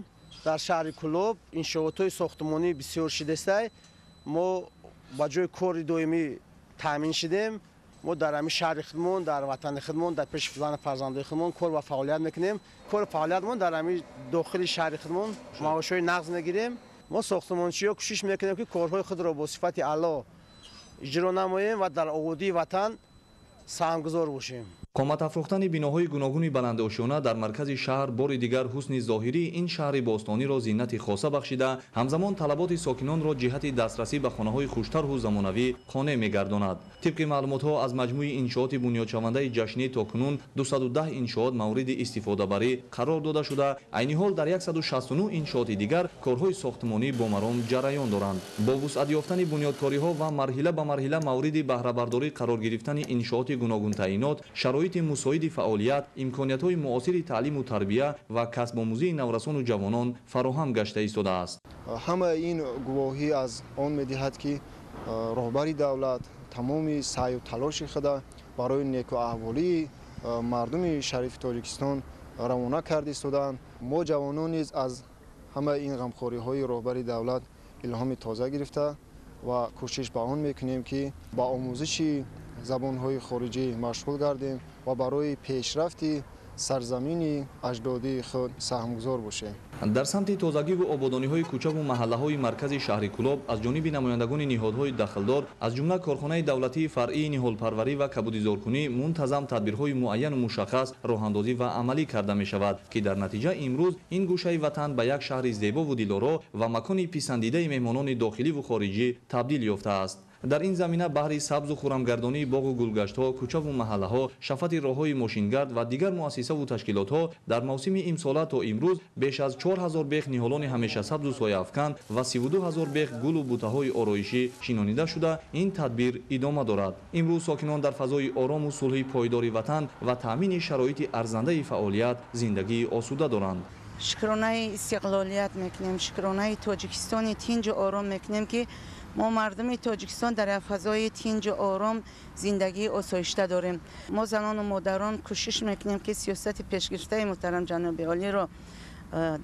дар шаҳри Кӯлоб иншоотҳои сохтмонӣ бисёр шидастай. Мо ба ҷои кори доимӣ таъмин шидем. Мо дар ҳамин шаҳри худмон, дар ватани худмон, дар пеши фарзанду фарзандои худмон кор ва фаъолият мекунем. Кор фаъолиятмон дар ҳамин дохили шаҳри худмон маошҳои нақд мегирем. Мо сохтмончиҳо кӯшиш мекунем, ки корҳои худро бо сифати аъло иҷро намоем ва дар ободии ватан саҳмгузор бошем. Қомат афрохтани биноҳои гуногуни баландошёна дар маркази шаҳр бори дигар ҳусни зоҳирии ин шаҳри бостониро зинати хоса бахшида, ҳамзамон талаботи сокинонро ҷиҳати дастрасӣ ба хонаҳои хуштарҳу замонавӣ қонеъ мегардонад. Тибқи маълумотҳо аз маҷмӯи иншооти бунёдшавандаи ҷашнӣ то кунун 210 иншоот мавриди истифодабарӣ қарор дода шуда, айни ҳол дар 169 иншооти дигар корҳои сохтмонӣ бо маром ҷараён доранд. Бо вусъат ёфтани бунёдкориҳо ва марҳила ба марҳила мавриди баҳрабардорӣ қарор гирифтани иншооти гуногунтаъинот, шароити мусоиди фаъолият, имкониятҳои муосири таълиму тарбия ва касбомӯзии наврасону ҷавонон фароҳам гашта истодааст. Ҳамаи ин гувоҳӣ аз он медиҳад, ки роҳбари давлат тамоми саъю талоши худа барои некуаҳволии мардуми шарифи Тоҷикистон равона карда истодаанд. Мо ҷавонон низ аз ҳамаи ин ғамхориҳои роҳбари давлат илҳоми тоза гирифта ва кӯшиш ба он мекунем, ки ба омӯзиши забонҳои хориҷӣ машғул гардем ва барои пешрафти сарзамини аҷдодии худ саҳмгузор бошем. Дар самти тозагиву ободониҳои кӯчаву маҳаллаҳои маркази шаҳри Кӯлоб аз ҷониби намояндагони ниҳодҳои дахлдор, аз ҷумла корхонаи давлатии фаръии ниҳолпарварӣ ва кабудизоркунӣ мунтазам тадбирҳои муайяну мушаххас роҳандозӣ ва амалӣ карда мешавад, ки дар натиҷа имрӯз ин гӯшаи ватан ба як шаҳри зебову дилоро ва макони писандидаи меҳмонони дохиливу хориҷӣ табдил ёфтааст. Дар ин замина баҳри сабзу хурамгардонии боғу гулгаштҳо, кӯчаву маҳаллаҳо, шафати роҳҳои мошингард ва дигар муассисаву ташкилотҳо дар мавсими имсола то имрӯз беш аз 4000 бех ниҳолони ҳамешасабзу сояафкан ва 32 ҳазор бех гулу бутаҳои ороишӣ шинонида шуда, ин тадбир идома дорад. Имрӯз сокинон дар фазои орому сулҳи пойдори ватан ва таъмини шароити арзандаи фаъолият зиндагии осуда доранд. Шукронаи истиқлолият мекунем, шукронаи Тоҷикистони тинҷу ором мекунем, ки Мо мардуми Тоҷикистон дар як фазои тинҷу ором зиндагии осоишта дорем. Мо занону модарон кӯшиш мекунем, ки сиёсати пешгирифтаи муҳтарам ҷаноби олиро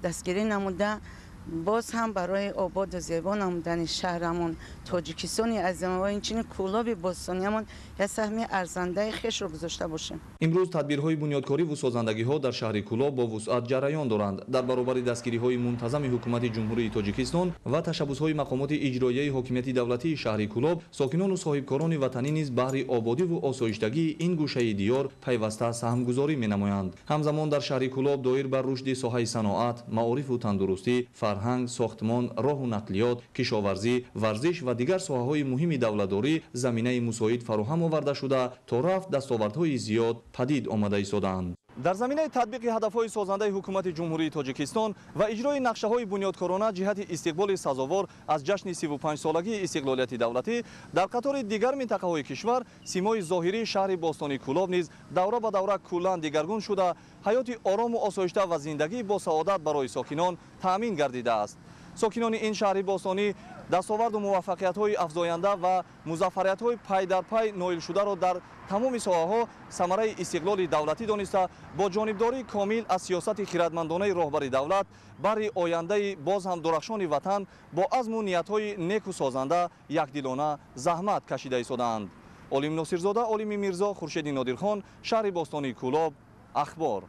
дастгирӣ намуда, боз ҳам барои ободу зебо намудани шаҳрамон Тоҷикистони азим ва инчунин Кӯлоби бостониямон як саҳми арзандаи хешро гузошта бошем. Имрӯз тадбирҳои бунёдкориву созандагиҳо дар шаҳри Кӯлоб бо вусъат ҷараён доранд. Дар баробари дастгириҳои мунтазами ҳукумати Ҷумҳурии Тоҷикистон ва ташаббусҳои мақомоти иҷроияи ҳокимияти давлатии шаҳри Кӯлоб, сокинону соҳибкорони ватанӣ низ баҳри ободиву осоиштагии ин гӯшаи диёр пайваста саҳмгузорӣ менамоянд. Ҳамзамон дар шаҳри Кӯлоб доир ба рушди соҳаи саноат, маорифу тандурустӣ, фарҳанг, сохтмон, роҳу нақлиёт, кишоварзӣ, варзиш ва дигар соҳаҳои муҳими давлатдорӣ заминаи мусоид фароҳам оварда шуда, то рафт дастовардҳои зиёд падид омада истодаанд. Дар заминаи татбиқи ҳадафҳои созандаи ҳукумати Ҷумҳурии Тоҷикистон ва иҷрои нақшаҳои бунёдкорона ҷиҳати истиқболи сазовор аз ҷашни 35-солагии истиқлолияти давлатӣ дар қатори дигар минтақаҳои кишвар, симои зоҳирии шаҳри бостонии Кӯлоб низ давра ба давра куллан дигаргун шуда, ҳаёти орому осоишта ва зиндагии босаодат барои сокинон таъмин гардидааст. Сокинони ин шаҳри бостонӣ дастоварду муваффақиятҳои афзоянда ва музаффариятҳои пай дар пай ноилшударо дар тамоми соҳаҳо самараи истиқлоли давлатӣ дониста, бо ҷонибдории комил аз сиёсати хиратмандонаи роҳбари давлат барои ояндаи боз ҳам дурахшони ватан бо азму ниятҳои неку созанда якдилона заҳмат кашида истодаанд. Олим Носирзода, Олими Мирзо, Хуршеди Нодирхон, шаҳри бостонии Кӯлоб, Ахбор.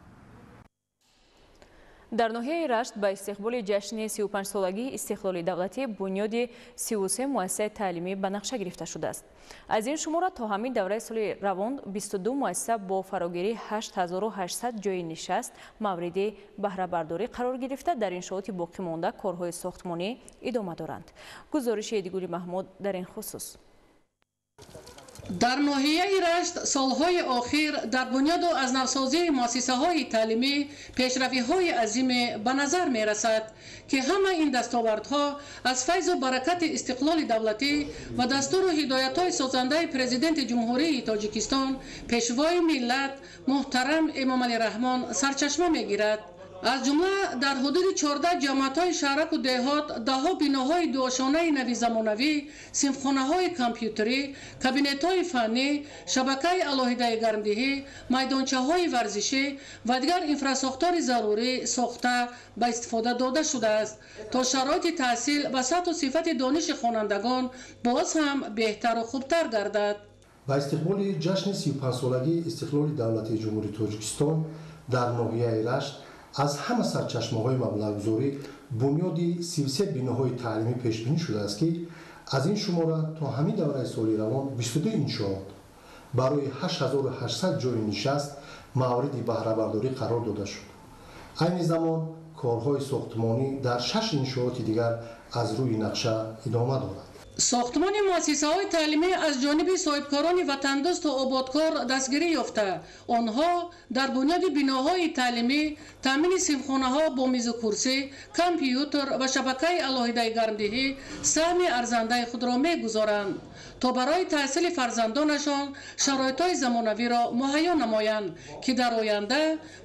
Дар ноҳияи Рашт ба истиқболи ҷашни 35-солагии истиқлоли давлатӣ бунёди 33 муассисаи таълимӣ ба нақша гирифта шудааст. Аз ин шумора то ҳамин давраи соли равон 22 муассиса бо фарогирии 8800 ҷойи нишаст мавриди баҳрабардорӣ қарор гирифта, дар иншооти боқимонда корҳои сохтмонӣ идома доранд. Гузориши Эдигули Маҳмуд дар ин хусус. Дар ноҳияи Рашт солҳои охир дар бунёду аз навсозии муассисаҳои таълимӣ пешравиҳои азиме ба назар мерасад, ки ҳама ин дастовардҳо аз файзу баракати истиқлоли давлатӣ ва дастуру ҳидоятҳои созандаи Президенти Ҷумҳурии Тоҷикистон, Пешвои миллат муҳтарам Эмомалӣ Раҳмон сарчашма мегирад. Аз ҷумла дар ҳудуди 14 ҷамоатҳои шаҳраку деҳот даҳҳо биноҳои дуошонаи нави замонавӣ, синфхонаҳои компютерӣ, кабинетҳои фаннӣ, шабакаи алоҳидаи гармдиҳӣ, майдончаҳои варзишӣ ва дигар инфрасохтори зарурӣ сохта ба истифода дода шудааст, то шароити таҳсил ва сатҳу сифати дониши хонандагон боз ҳам беҳтару хубтар гардад. Ба истиқболи ҷашни 35-солагии истиқлоли давлатии Ҷумҳурии Тоҷикистон дар ноҳияи Рашт аз ҳама сарчашмаҳои маблағгузорӣ бунёди 33 биноҳои таълимӣ пешбинӣ шудааст, ки аз ин шумора то ҳамин давраи соли равон 22 иншоот барои 8800 ҷойи нишаст мавриди баҳрабардорӣ қарор дода шуд. Айни замон корҳои сохтмонӣ дар 6 иншооти дигар аз рӯи нақша идома дорад. Сохтмони муассисаҳои таълимӣ аз ҷониби соҳибкорони ватандӯсту ободкор дастгирӣ ёфта, онҳо дар бунёди биноҳои таълимӣ, таъмини синфхонаҳо бо мизу курсӣ, компютер ва шабакаи алоҳидаи гармдиҳӣ саҳми арзандаи худро мегузоранд, то барои таҳсили фарзандонашон шароитҳои замонавиро муҳайё намоянд, ки дар оянда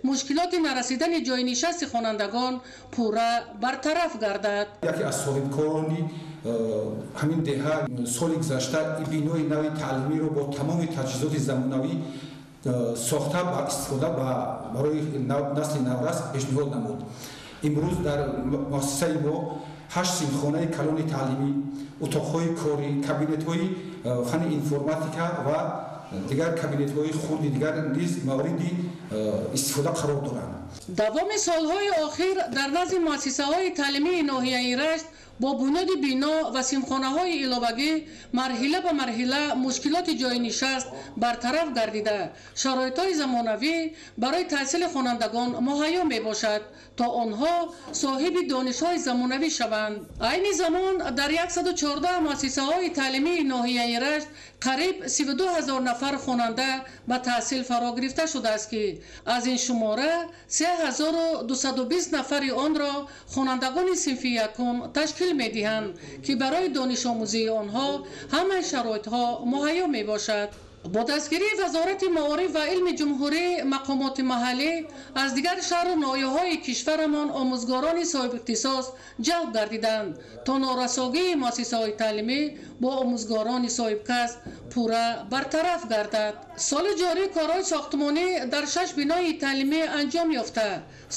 мушкилоти нарасидани ҷойнишасти хонандагон пурра бартараф гардад. Яке аз соҳибкорони ҳамин деҳа соли гузашта бинои нави таълимиро бо тамоми таҷҳизоти замонавӣ сохта ба истифода барои насли наврас пешниҳод намуд. Имрӯз дар муассисаи мо 8 синфхонаи калони таълимӣ, утоқҳои корӣ, кабинетҳои фанни информатика ва дигар кабинетҳои хурди дигар низ мавриди истифода қарор доранд. Давоми солҳои охир дар назди муассисаҳои таълимии ноҳияи Рашт бо бунёди бино ва синфхонаҳои иловагӣ марҳила ба марҳила мушкилоти ҷойнишаст бартараф гардида, шароитҳои замонавӣ барои таҳсили хонандагон муҳайё мебошад, то онҳо соҳиби донишҳои замонавӣ шаванд. Айни замон дар 114 муассисаҳои таълимии ноҳияи Рашт қариб 32 ҳазор нафар хонанда ба таҳсил фаро гирифта шудааст, ки аз ин шумора 3220 нафари онро хонандагони синфи якум ташкил медиҳанд, ки барои донишомӯзии онҳо ҳамаи шароитҳо муҳайё мебошад. Бо дастгирии Вазорати маориф ва илми ҷумҳурӣ, мақомоти маҳаллӣ аз дигар шаҳру ноҳияҳои кишварамон омӯзгорони соҳибихтисос ҷалб гардиданд, то норасогии муассисаҳои таълимӣ бо омӯзгорони соҳибкасб пурра бартараф гардад. Соли ҷорӣ корҳои сохтмонӣ дар 6 бинои таълимӣ анҷом ёфта,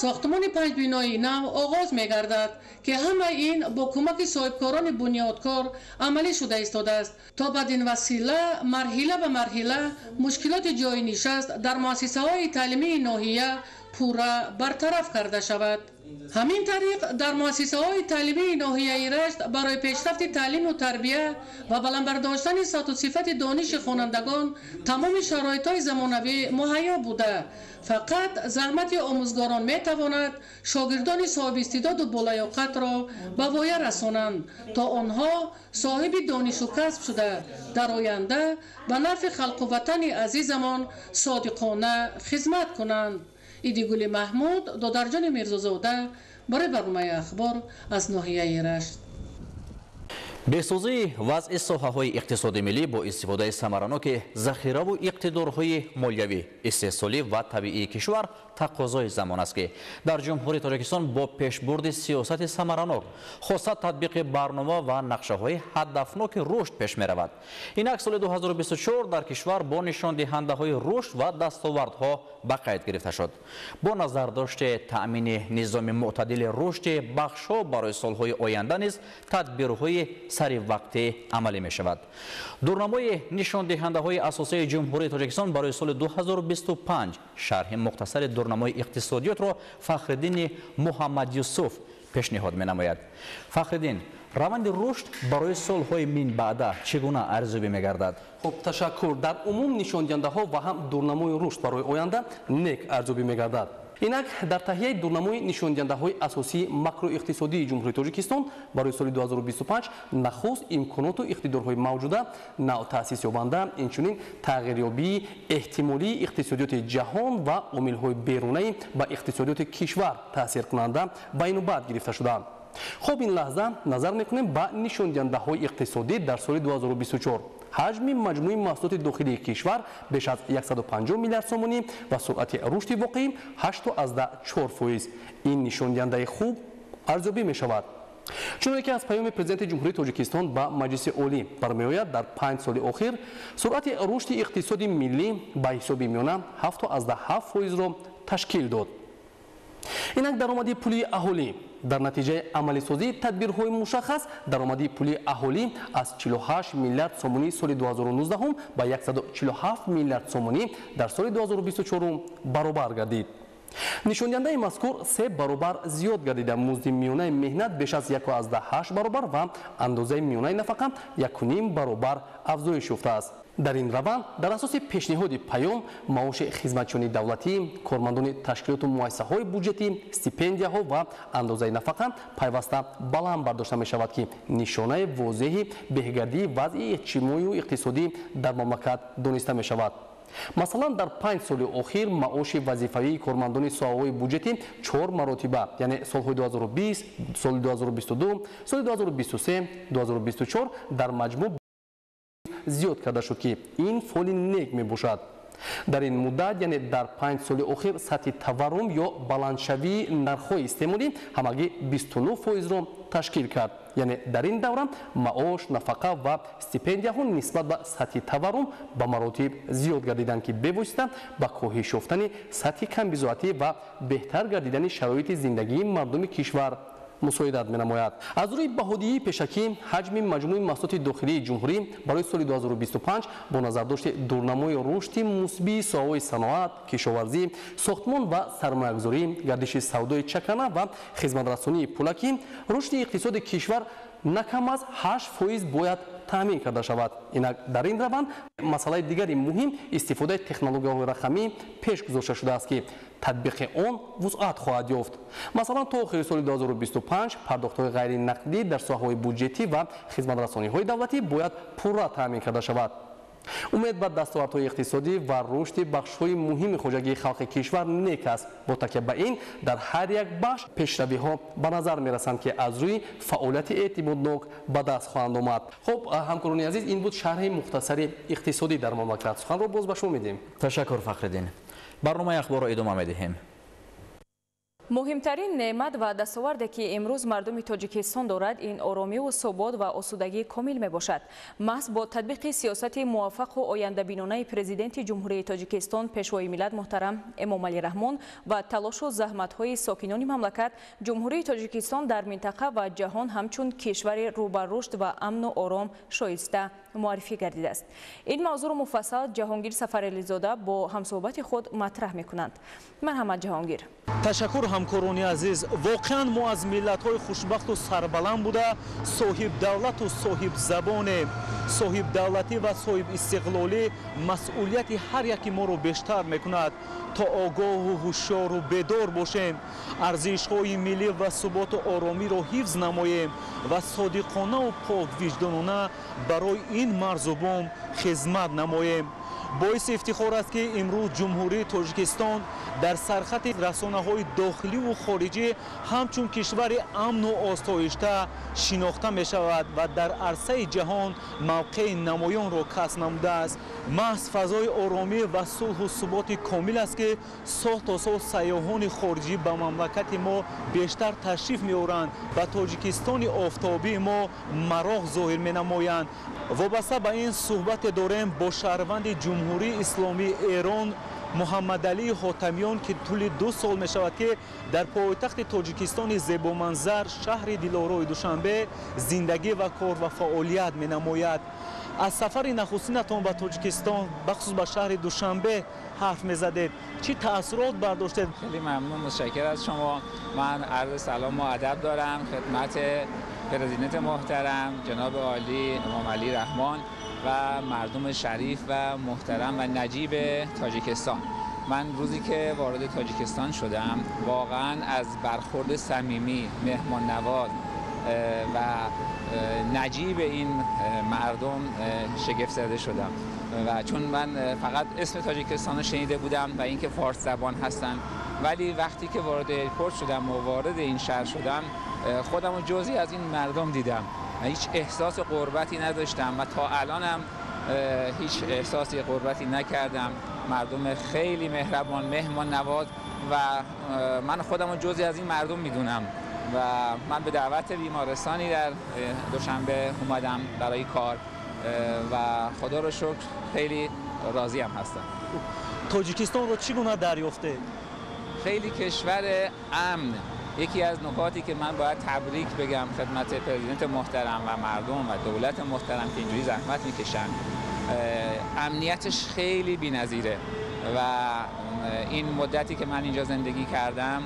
сохтмони 5 бинои нав оғоз мегардад, ки ҳамаи ин бо кӯмаки соҳибкорони бунёдкор амалӣ шуда истодааст, то бадин васила марҳила ба марҳила мушкилоти ҷойи нишаст дар муассисаҳои таълимии ноҳия пурра бартараф карда шавад. Ҳамин тариқ дар муассисаҳои таълимии ноҳияи Рашт барои пешрафти таълиму тарбия ва баланд бардоштани сатҳу сифати дониши хонандагон тамоми шароитҳои замонавӣ муҳайё буда, фақат заҳмати омӯзгорон метавонад шогирдони соҳибистеъдоду болаёқатро ба воя расонанд, то онҳо соҳиби донишу касб шуда дар оянда ба нафъи халқу ватани азизамон содиқона хизмат кунанд. Идигули Маҳмуд, Додарҷони Мирзозода барои барномаи ахбор аз ноҳияи Рашт. Бесозии вазъи соҳаҳои иқтисоди миллӣ бо истифодаи самараноки захираву иқтидорҳои молиявӣ, истеҳсолӣ ва табиии кишвар тақозои замон аст, ки дар Ҷумҳурии Тоҷикистон бо пешбурди сиёсати самаранок, хоса татбиқи барнома ва нақшаҳои ҳадафноки рушд пеш меравад. Инак соли 2024 дар кишвар бо нишондиҳандаҳои рушд ва дастовардҳо ба қайд гирифта шуд. Бо назардошти таъмини низоми мӯътадили рушди бахшҳо барои солҳои оянда низ тадбирҳои саривақтӣ амалӣ мешавад. Дурнамои нишондиҳандаҳои асосии Ҷумҳурии Тоҷикистон барои соли 2025 шарҳи мухтасари дурнамои иқтисодиётро Фахриддини Муҳаммадюсуф пешниҳод менамояд. Фахриддин, раванди рушд барои солҳои минбаъда чӣ гуна арзёбӣ мегардад? Хуб, ташаккур. Дар умум нишондиҳандаҳо ва ҳам дурнамои рушд барои оянда нек арзёбӣ мегардад. Инак дар таҳияи дурнамои нишондиҳандаҳои асосии макроиқтисодии Ҷумҳурии Тоҷикистон барои соли 2025 нахуст имконоту иқтидорҳои мавҷуда, навтаъсис ёбанда, инчунин тағйирёбии эҳтимолии иқтисодиёти ҷаҳон ва омилҳои берунаи ба иқтисодиёти кишвар таъсиркунанда ба инобат гирифта шудаанд. Хуб, ин лаҳза назар мекунем ба нишондиҳандаҳои иқтисодӣ дар соли 2024. Ҳаҷми маҷмӯи маҳсулоти дохилии кишвар беш аз 150 миллиард сомонӣ ва суръати рушди воқеӣ 8,4%. Ин нишондиҳандаи хуб арзёбӣ мешавад. Чуноне ки аз паёми Президенти Ҷумҳурии Тоҷикистон ба Маҷлиси Олӣ бармеояд, дар 5 соли охир суръати рушди иқтисоди миллӣ ба ҳисоби миёна 7,7%-ро ташкил дод. Инак даромади пулии аҳолӣ дар натиҷаи амалисозии тадбирҳои мушаххас даромади пулии аҳолӣ аз 48 миллиард сомонӣ соли 2019 ба 147 миллиард сомонӣ дар соли 2024 баробар гардид. Нишондиҳандаи мазкур 3 баробар зиёд гардида, музди миёнаи меҳнат беш аз 1,8 баробар ва андозаи миёнаи нафақа 1,5 баробар афзоиш ёфтааст. Дар ин раванд дар асоси пешниҳоди паём маоши хизматчиёни давлатӣ, кормандони ташкилоту муассисаҳои буҷетӣ, стипендияҳо ва андозаи нафақа пайваста баланд бардошта мешавад, ки нишонаи возеҳи беҳгардии вазъи иҷтимоию иқтисодӣ дар мамлакат дониста мешавад. Масалан, дар 5 соли охир маоши вазифавии кормандони соҳаҳои буҷетӣ 4 маротиба, яъне солҳои 2020, соли 2022, соли 2023, 2024 дар маҷмӯъ зиёд карда шуд, ки ин фоли нек мебошад. Дар ин муддат, яъне дар 5 соли охир, сатҳи таваррум ё баландшавии нархҳои истеъмолӣ ҳамагӣ 29%-ро ташкил кард. Яъне дар ин давра маош, нафақа ва стипендияҳо нисбат ба сатҳи таваррум ба маротиб зиёд гардиданд, ки бевосита ба коҳиш ёфтани сатҳи камбизоатӣ ва беҳтар гардидани шароити зиндагии мардуми кишвар мусоидат менамояд. Аз рӯи баҳодиҳии пешакӣ ҳаҷми маҷмӯи маҳсулоти дохилии ҷумҳурӣ барои соли 2025 бо назардошти дурнамои рушди мусбии соҳаҳои саноат, кишоварзӣ, сохтмон ва сармоягузорӣ, гардиши савдои чакана ва хизматрасонии пулакӣ, рушди иқтисоди кишвар на кам аз 8% бояд таъмин карда шавад. Инак дар ин раванд масъалаи дигари муҳим истифодаи технологияҳои рақамӣ пеш гузошта шудааст, ки татбиқи он вусъат хоҳад ёфт. Масалан, то охири соли 2025 пардохтҳои ғайринақдӣ дар соҳаҳои буҷетӣ ва хизматрасониҳои давлатӣ бояд пурра таъмин карда шавад. Умед ба дастовардҳои иқтисодӣ ва рушди бахшҳои муҳими хоҷагии халқи кишвар нек аст. Бо такя ба ин дар ҳар як бахш пешравиҳо ба назар мерасанд, ки аз рӯи фаъолияти эътимоднок ба даст хоҳанд омад. Хуб, ҳамкорони азиз, ин буд шарҳи мухтасари иқтисодӣ дар мамлакат. Суханро боз ба шумо медиҳем. Ташаккур, Фахриддин. Барномаи ахборро идома медиҳем. Муҳимтарин неъмат ва дастоварде, ки имрӯз мардуми Тоҷикистон дорад, ин оромиву субот ва осудагии комил мебошад. Маҳз бо татбиқи сиёсати муваффақу ояндабинонаи Президенти Ҷумҳурии Тоҷикистон, Пешвои миллат муҳтарам Эмомалӣ Раҳмон ва талошу заҳматҳои сокинони мамлакат, Ҷумҳурии Тоҷикистон дар минтақа ва ҷаҳон ҳамчун кишвари рӯ ба рушд ва амну ором шоиста муаррифӣ гардидааст. Ин мавзӯъро муфассал Ҷаҳонгир Сафарализода бо ҳамсӯҳбати худ матраҳ мекунанд. Марҳамат, Ҷаҳонгир. Ташаккур, ҳамкорони азиз. Воқеан мо аз миллатҳои хушбахту сарбаланд буда, соҳибдавлату соҳибзабонем. Соҳибдавлатӣ ва соҳибистиқлолӣ масъулияти ҳар яки моро бештар мекунад, то огоҳу ҳушёру бедор бошем, арзишҳои миллӣ ва суботу оромиро ҳифз намоем ва содиқонаву поквиҷдонона барои ин марзу бум хизмат намоем. Боиси ифтихор аст, ки имрӯз Ҷумҳурии Тоҷикистон дар сархати расонаҳои дохиливу хориҷӣ ҳамчун кишвари амну осоишта шинохта мешавад ва дар арсаи ҷаҳон мавқеи намоёнро касб намудааст. Маҳз фазои оромӣ ва сулҳу суботи комил аст, ки сол то сол сайёҳони хориҷӣ ба мамлакати мо бештар ташриф меоранд ва Тоҷикистони офтобии мо мароқ зоҳир менамоянд. Вобаста ба ин суҳбате дорем бо шаҳрванди Ҷумҳурии Исломии Эрон Муҳаммадалии Ҳотамиён, ки тӯли 2 сол мешавад, ки дар пойтахти Тоҷикистони зебоманзар, шаҳри дилорои Душанбе зиндагӣ ва кор ва фаъолият менамояд. Аз сафари нахустинатон ба Тоҷикистон, бахусус ба шаҳри Душанбе ҳарф мезадед. Чӣ таассурот бардоштед? Хеле мамнун, муташаккир аз шумо. Ман арзи салому адаб дорам хидмати президент муҳтарам ҷаноби олӣ Эмомалӣ Раҳмон ва мардум шариф ва муҳтарам ва наҷиб тоҷикистон. Ман рӯзе ки ворид тоҷикистон шудам, воқеан аз бархӯрди самимӣ, меҳмоннавоз ва наҷиб ин мардум шигифт зада шудам. ва чун ман фақат اسم тоҷикистон رو شنیده بودم و اینکه فارس زبان هستن، ولی وقتی که وارد ایرپورت شدم و وارد این شهر شدم، خودم رو جزئی از این مردم دیدم. هیچ احساس غربتی نداشتم و تا الانم هیچ احساسی غربتی نکردم. مردم خیلی مهربان، مهمان نواز و من خودم رو جزئی از این مردم میدونم. و من به دعوت بیمارستانی در دوشنبه اومدم برای کار و خدا رو شکر خیلی راضیم هستم. тоҷикистонро чӣ гуна дарёфтед? خیلی کشور امن. یکی از نکاتی که من باید تبریک بگم خدمت پرزیدنت محترم و مردم و دولت محترم که اینجوری زحمت میکشن، امنیتش خیلی بی‌نظیره و این مدتی که من اینجا زندگی کردم،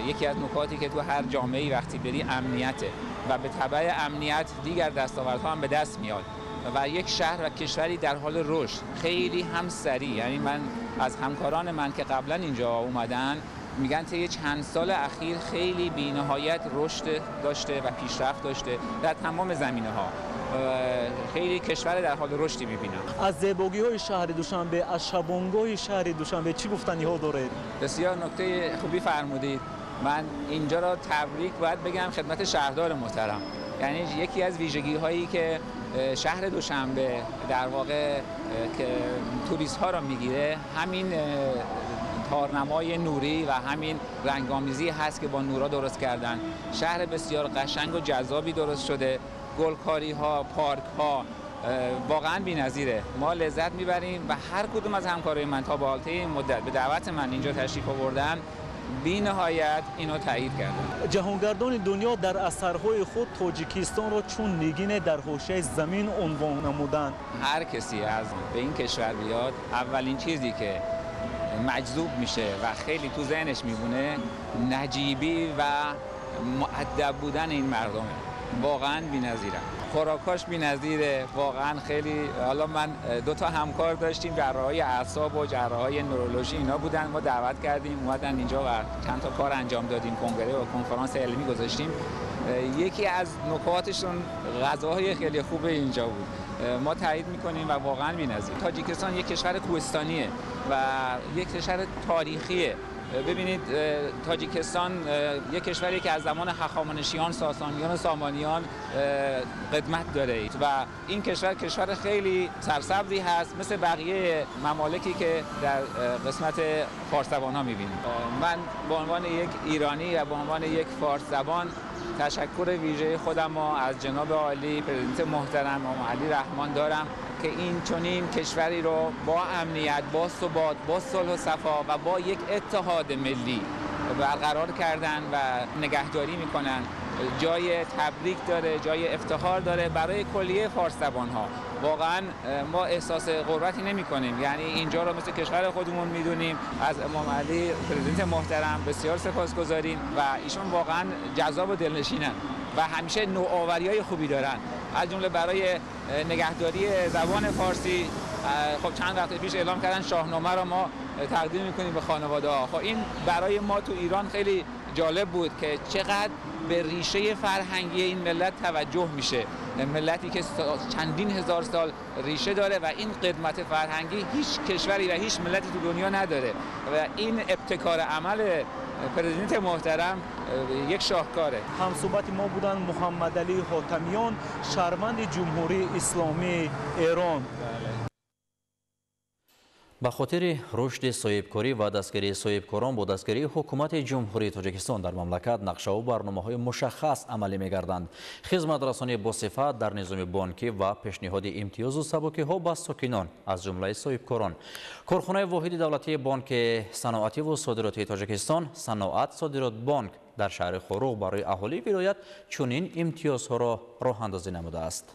یکی از نکاتی که تو هر جامعه‌ای وقتی بری امنیته و به تبع امنیت دیگر دستاوردها هم به دست میاد و یک شهر و کشوری در حال رشد خیلی هم سریع. یعنی من از همکاران من که قبلا اینجا اومدن میگن طی چند سال اخیر خیلی بی‌نهایت رشد داشته و پیشرفت داشته در تمام زمینه‌ها. خیلی کشور در حال رشدی می‌بینم. از زیبایی‌های شهر دوشنبه، از شبانگاه شهر دوشنبه چی گفتنی‌ها دارید؟ بسیار نکته خوبی فرمودید. من اینجا را تبریک باید بگم خدمت شهردار محترم. یعنی یکی از ویژگی‌هایی که شهر دوشنبه در واقع که توریست‌ها را می‌گیره، همین تارنمای نوری و همین رنگ‌آمیزی هست که با نورا درست کردن. شهر بسیار قشنگ و جذابی درست شده. گلکاری‌ها، پارک‌ها واقعاً بی‌نظیره. ما لذت می‌بریم و هر کدوم از همکارای من تا به حال طی این مدت به دعوت من اینجا تشریف آوردن، بی‌نهایت اینو تایید کردن. ҷаҳонгардони дунё дар асарҳои худ Тоҷикистонро чун нигине дар ҳошияи замин унвон намуданд. هر کسی از به این کشور بیاد، اولین چیزی که مجذوب میشه و خیلی تو ذهنش میمونه نجیبی و مؤدب بودن این مردمه. واقعاً بی‌نظیرن. خوراکاش بی‌نظیره واقعاً. خیلی حالا من 2 تا همکار داشتیم، جراحای اعصاب و جراحای نورولوژی اینا بودن، ما دعوت کردیم اومدن اینجا و چند تا کار انجام دادیم، کنگره و کنفرانس علمی گذاشتیم. یکی از نکاتشون غذاهای خیلی خوب اینجا بود. ما تایید میکنیم و واقعا بی‌نظیر. تاجیکستان یک کشور کوهستانیه و یک کشور تاریخیه. ببینید تاجیکستان یک کشوری که از زمان هخامنشیان، ساسانیان و سامانیان قدمت داره و این کشور کشور خیلی سرسبزی هست، مثل بقیه ممالکی که در قسمت فارس زبان ها میبینیم. من به عنوان یک ایرانی و به عنوان یک فارس زبان تشکر ویژه خودم از جناب عالی پرزیدنت محترم امامعلی رحمان دارم که این چنین کشوری رو با امنیت، با ثبات، با صلح و صفا و با یک اتحاد ملی برقرار کردن و نگهداری میکنن. جای تبریک داره، جای افتخار داره برای کلیه فارس زبان ها. واقعا ما احساس غربتی نمی کنیم، یعنی اینجا رو مثل کشور خودمون میدونیم. از امام علی پرزیدنت محترم بسیار سپاسگزاریم و ایشون واقعا جذاب و دلنشینن و همیشه نوآوری‌های خوبی دارن، از جمله برای نگهداری زبان فارسی. خب چند وقت پیش اعلام کردن شاهنامه رو ما تقدیم میکنیم به خانواده ها. خب این برای ما تو ایران خیلی جالب بود که چقدر به ریشه فرهنگی این ملت توجه میشه، ملتی که چندین هزار سال ریشه داره و این قدمت فرهنگی هیچ کشوری و هیچ ملتی تو دنیا نداره و این ابتکار عمل پرزیدنت محترم یک شاهکاره. همصحبت ما بودن محمد علی حاتمیان، شهروند جمهوری اسلامی ایران. Ба хотири рушди соҳибкорӣ ва дастгирии соҳибкорон бо дастгирии ҳукумати Ҷумҳурии Тоҷикистон дар мамлакат нақшаву барномаҳои мушаххас амалӣ мегарданд. Хизматрасонии босифат дар низоми бонкӣ ва пешниҳоди имтиёзу сабукиҳо ба сокинон аз ҷумлаи соҳибкорон. Корхонаи воҳиди давлатии бонки саноативу содиротии Тоҷикистон Саноат Содиротбонк дар шаҳри Хоруғ барои аҳолии вилоят чунин имтиёзҳоро роҳандозӣ намудааст.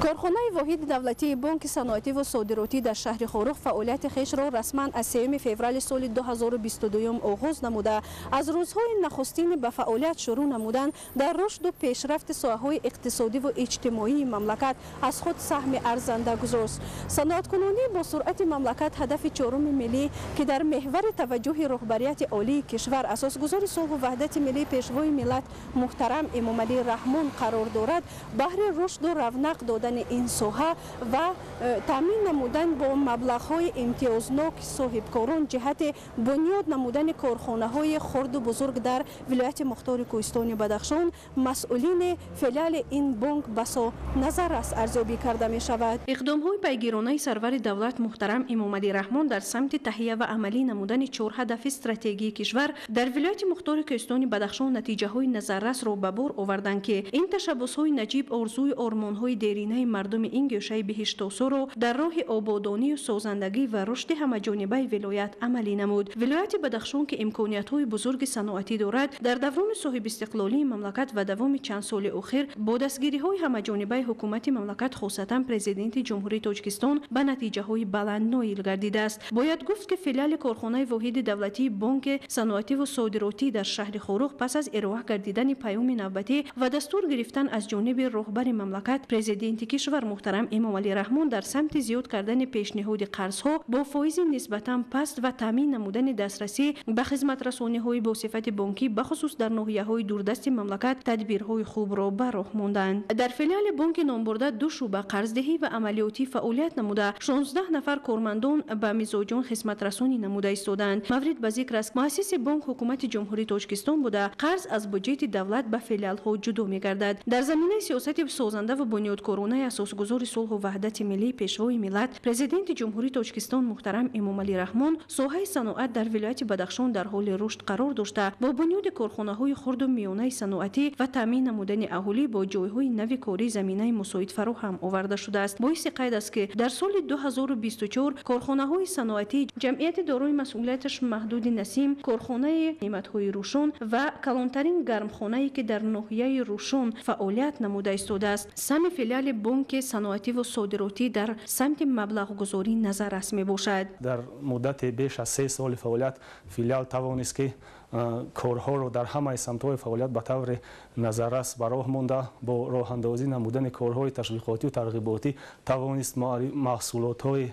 Корхонаи воҳиди давлатии бонки саноатӣ ва содиротӣ дар шаҳри Хоруғ фаъолияти хешро расман аз 3 феврали соли 2022 оғоз намуда, аз рӯзҳои нахустини ба фаъолият шурӯъ намудан дар рушду пешрафти соҳаҳои иқтисодӣ ва иҷтимоии мамлакат аз худ саҳми арзанда гузошт. Саноаткунонӣ бо суръати мамлакат ҳадафи чоруми миллӣ, ки дар меҳвари таваҷҷӯҳи роҳбарияти олии кишвар, асосгузори сулҳу ваҳдати миллӣ, пешвои миллат муҳтарам Эмомалӣ Раҳмон қарор дорад, баҳри рушду равнақ додани ин соҳа ва таъмин намудан бо маблағҳои имтиёзнок соҳибкорон ҷиҳати бунёд намудани корхонаҳои хурду бузург дар вилояти мухтори кӯҳистони Бадахшон масъулини филиали ин бонк басо назаррас арзёбӣ карда мешавад. Иқдомҳои пайгиронаи сарвари давлат муҳтарам Эмомалӣ Раҳмон дар самти таҳия ва амалӣ намудани чор ҳадафи стратегии кишвар дар вилояти мухтори кӯҳистони Бадахшон натиҷаҳои назаррасро ба бор оварданд, ки ин ташаббусҳои наҷиб орзуи ормонҳои деринаи мардуми ин гӯшаи биҳиштосоро дар роҳи ободонию созандагӣ ва рушди ҳамаҷонибаи вилоят амалӣ намуд. Вилояти Бадахшон, ки имкониятҳои бузурги саноатӣ дорад, дар даврони соҳибистиқлолии мамлакат ва давоми чанд соли охир бо дастгириҳои ҳамаҷонибаи ҳукумати мамлакат, хосатан президенти Ҷумҳурии Тоҷикистон, ба натиҷаҳои баланд ноил гардидааст. Бояд гуфт, ки филиали корхонаи воҳиди давлатии бонки саноативу содиротӣ дар шаҳри Хоруғ пас аз ироа гардидани паёми навбатӣ ва дастур гирифтан аз ҷониби роҳбари мамлакат, президенти кишвар муҳтарам Эмомалӣ Раҳмон дар самти зиёд кардани пешниҳоди қарзҳо бо фоизи нисбатан паст ва таъмин намудани дастрасӣ ба хизматрасониҳои бо сифати бонкӣ, бахусус дар ноҳияҳои дурдасти мамлакат, тадбирҳои хубро ба роҳ монданд. Дар филиали бонки номбурда ду шӯъба қарздиҳӣ ва амалиётӣ фаъолият намуда, 16 нафар кормандон ба мизоҷон хизматрасонӣ намуда истоданд. Маврид ба зикр аст, муассиси бонк ҳукумати Ҷумҳурии Тоҷикистон буда, қарз аз буҷети давлат ба филиалҳо ҷудо мегардад. Дар заминаи сиёсати созанда ва бунёдкоронаи асосгузори сулҳу ваҳдати миллӣ, пешвои миллат, президенти Ҷумҳурии Тоҷикистон муҳтарам Эмомалӣ Раҳмон, соҳаи саноат дар вилояти Бадахшон дар ҳоли рушд қарор дошта, бо бунёди корхонаҳои хурду миёнаи саноатӣ ва таъмин намудани аҳолӣ бо ҷойҳои нави корӣ заминаи мусоид фароҳам оварда шудааст. Боиси қайд аст, ки дар соли 2024 корхонаҳои саноатӣ ҷамъияти дорои масъулияташ маҳдуди Насим, корхонаи неъматҳои Рӯшон ва калонтарин гармхонае, ки дар ноҳияи Рӯшон фаъолият намуда истодааст, сами филиали бонки саноативу содиротӣ дар самти маблағгузорӣ назаррас мебошад. Дар муддати беш аз 3 соли фаъолият филиал тавонист, ки корҳоро дар ҳамаи самтҳои фаъолият ба таври назаррас ба роҳ монда, бо роҳандозӣ намудани корҳои ташвиқотию тарғиботӣ тавонист маҳсулотҳои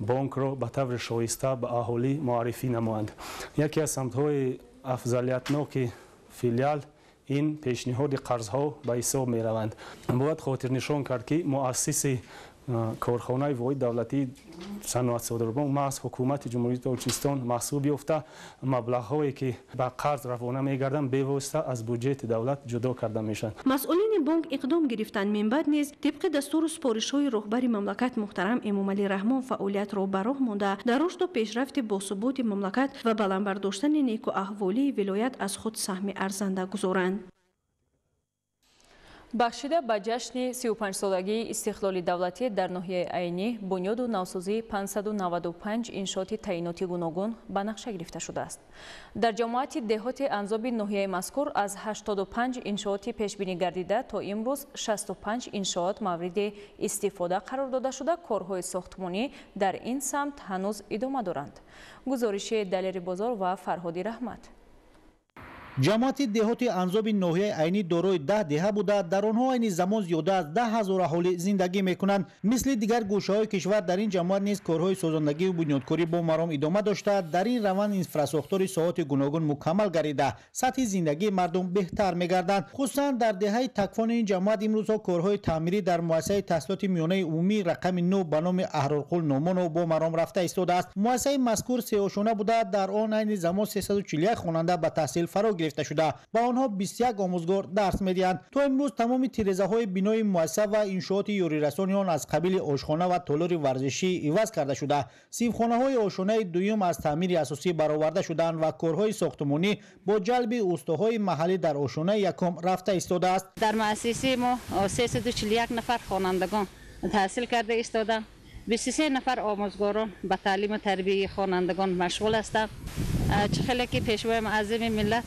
бонкро ба таври шоиста ба аҳолӣ муаррифӣ намоянд. Яке аз самтҳои афзалиятноки филиал Ин пешниҳоди қарзҳо ба ҳисоб мераванд. Бояд хотирнишон кард, ки муассиси корхонаи воҳиди давлатии саноатсодирбонк маҳз ҳукумати Ҷумҳурии Тоҷикистон маҳсуб ёфта, маблағҳое ки ба қарз равона мегарданд, бевосита аз буҷети давлат ҷудо карда мешаванд. Масъулини бонк иқдом гирифтанд, минбаъд низ тибқи дастуру супоришҳои роҳбари мамлакат муҳтарам Эмомалӣ Раҳмон фаъолиятро ба роҳ монда, дар рушду пешрафти босуботи мамлакат ва баланд бардоштани некуаҳволии вилоят аз худ саҳми арзанда гузоранд. Бахшида ба ҷашни 35-солагии истиқлоли давлатӣ дар ноҳияи Айнӣ бунёду навсозии 595 иншооти таъиноти гуногун ба нақша гирифта шудааст. Дар ҷамоати деҳоти Анзоби ноҳияи мазкур аз 85 иншооти пешбинӣ гардида то имрӯз 65 иншоот мавриди истифода қарор дода шуда, корҳои сохтмонӣ дар ин самт ҳанӯз идома доранд. Гузориши Далери Бозор ва Фарҳоди Раҳмат. Ҷамоати деҳоти Анзоби ноҳияи Айнӣ дорои 10 деҳа буда, дар онҳо айни замон зиёда аз 10 000 аҳолӣ зиндагӣ мекунанд. Мисли дигар гӯшаҳои кишвар, дар ин ҷамоат низ корҳои созандагию бунёдкорӣ бо маром идома дошта, дар ин раванд инфрасохтори соҳоти гуногун мукаммал гардида, сатҳи зиндагии мардум беҳтар мегарданд. Хусусан дар деҳаи Такфони ин ҷамоат имрӯзҳо корҳои таъмирӣ дар муассисаи таҳсилоти миёнаи умумии рақами 9 ба номи Аҳрорқул Номонов бо маром рафта истодааст. Муассисаи мазкур сеошона буда, дар он айни замон 341 хонанда ба таҳсил фаро гирифта шуда, ба онҳо 21 омӯзгор дарс медиҳанд. То имрӯз тамоми тирезаҳои бинои муассиса ва иншооти ёрирасони он аз қабили ошхона ва толори варзишӣ иваз карда шуда, синфхонаҳои ошонаи дуюм аз таъмири асосӣ бароварда шудаанд ва корҳои сохтмонӣ бо ҷалби устоҳои маҳаллӣ дар ошонаи якум рафта истодааст. Дар муассисаи мо 341 нафар хонандагон таҳсил карда истоданд, 23 нафар омӯзгорон ба таълиму тарбияи хонандагон машғул ҳастанд. Чӣ хеле ки Пешвои муаззами миллат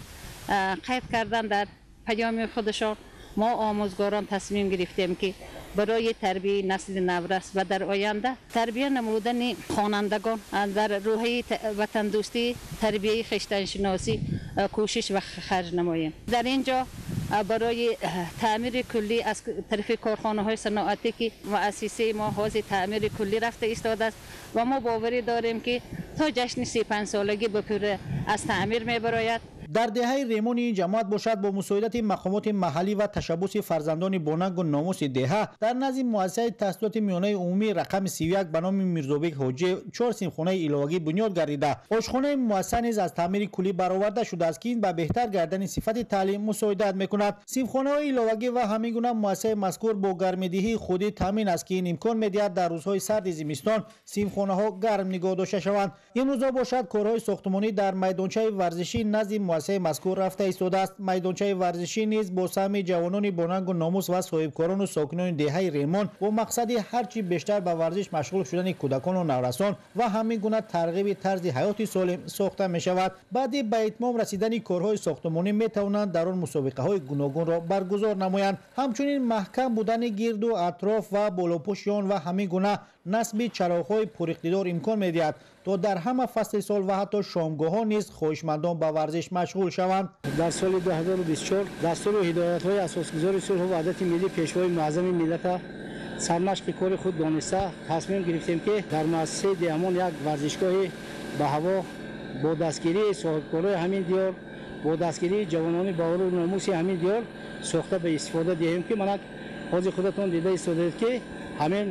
қайд кардан дар паёми худашон, мо омӯзгорон тасмим гирифтем, ки барои тарбияи насли наврас ва дар оянда тарбия намудани хонандагон дар рӯҳияи ватандӯстӣ, тарбияи хештаншиносӣ кӯшиш ва харҷ намоем. Дар ин ҷо барои таъмири куллӣ аз тарафи корхонаҳои саноатӣ, ки муассисаи мо ҳозир таъмири куллӣ рафта истодааст ва мо боварӣ дорем, ки то ҷашни 35-солагӣ ба пурра аз таъмир мебарояд. Дар деҳаи Ремони ин ҷамоат бошад, бо мусоидати мақомоти маҳаллӣ ва ташаббуси фарзандони бонангу номуси деҳа, дар назди муассисаи таҳсилоти миёнаи умумии рақами 31 ба номи Мирзобек Ҳоҷиев чор синфхонаи иловагӣ бунёд гардида, ошхонаи муассиса низ аз таъмири куллӣ бароварда шудааст, ки ин ба беҳтар гардани сифати таълим мусоидат мекунад. Синфхонаҳои иловагӣ ва ҳамин гуна муассисаи мазкур бо гармидиҳии худӣ таъмин аст, ки ин имкон медиҳад дар рӯзҳои сарди зимистон синфхонаҳо гарм нигоҳ дошта шаванд. Имрӯзҳо бошад, корҳои сохтмонӣ дар майдончаи варзишӣ назди муассисаи мазкур рафта истодааст. Майдончаи варзишӣ низ бо саҳми ҷавонони бонангу номус ва соҳибкорону сокинони деҳаи Ремон бо мақсади ҳарчи бештар ба варзиш машғул шудани кӯдакону наврасон ва ҳамин гуна тарғиби тарзи ҳаёти солим сохта мешавад. Баъди ба итмом расидани корҳои сохтмонӣ метавонанд дар он мусобиқаҳои гуногунро баргузор намоянд. Ҳамчунин маҳкам будани гирду атроф ва болопӯши он ва ҳамин гуна насби чароғҳои пуриқтидор имкон медиҳад, то дар ҳама фасли сол ва ҳатто шомгоҳон низ хоҳишмандон ба варзиш машғул шаванд. Дар соли 2024 дастуру ҳидоятҳои асосгузори сулҳу ваҳдати миллӣ, Пешвои муаззами миллата сармашқи кори худ дониста, тасмим гирифтем, ки дар муассисаи деҳамон як варзишгоҳи ба ҳаво бо дастгирии соҳибкорои ҳамин диёр, бо дастгирии ҷавонони баору номуси ҳамин диёр сохта ба истифода диҳем, ки манак ҳозир худатон дида истодаед, ки ҳамин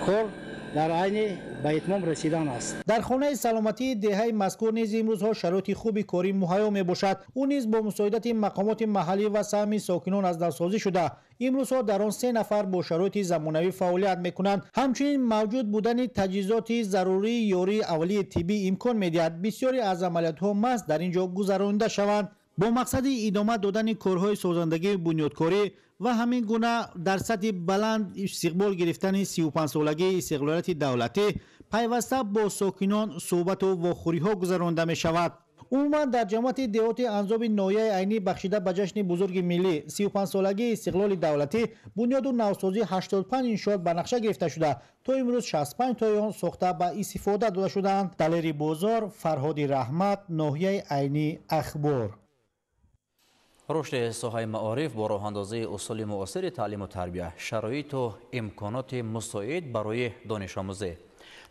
кор дар айни ба итмом расидан аст. Дар хонаи саломатии деҳаи мазкур низ имрӯзҳо шароити хуби корӣ муҳайё мебошад. Ӯ низ бо мусоидати мақомоти маҳаллӣ ва саҳми сокинон аз навсозӣ шуда, имрӯзҳо дар он се нафар бо шароити замонавӣ фаъолият мекунанд. Ҳамчунин мавҷуд будани таҷҳизоти зарурии ёрии аввалии тиббӣ имкон медиҳад бисёре аз амалиётҳо маҳз дар ин ҷо гузаронида шаванд. Бо мақсади идома додани корҳои созандагии бунёдкорӣ ва ҳамин гуна дар сатҳи баланд истиқбол гирифтани 35-солагии истиқлолияти давлатӣ пайваста бо сокинон суҳбату вохӯриҳо гузаронда мешавад. Умуман, дар ҷамоати деҳоти Анзоби ноҳияи Айнӣ бахшида ба ҷашни бузурги миллӣ, 35-солагии истиқлоли давлатӣ, бунёду навсозии 85 иншоот ба нақша гирифта шуда, то имрӯз 65 тои он сохта ба истифода дода шудаанд. Далери Бозор, Фарҳоди Раҳмат, ноҳияи Айнӣ, Ахбор. Рушди соҳаи маориф бо роҳандозии усули муосири таълиму тарбия, шароиту имконоти мусоид барои донишомӯзӣ.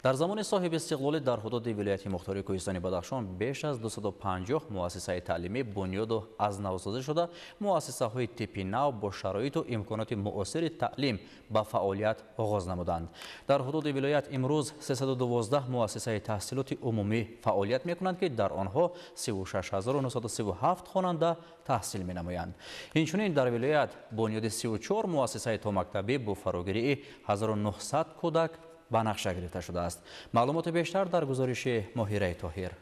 Дар замони соҳиби истиқлолӣ дар ҳудуди вилояти мухтори Кӯҳистони Бадахшон беш аз 250 муассисаи таълимӣ бунёду аз навсозӣ шуда, муассисаҳои типи нав бо шароиту имконоти муосири таълим ба фаъолият оғоз намуданд. Дар ҳудуди вилоят имрӯз 312 муассисаи таҳсилоти умумӣ фаъолият мекунанд, ки дар онҳо 36937 хонанда таҳсил менамоянд. Инчунин дар вилоят бунёди 34 муассисаи томактабӣ бо фарогирии 1900 кӯдак ба нақша гирифта шудааст. Маълумоти бештар дар гузориши Моҳираи Тоҳир.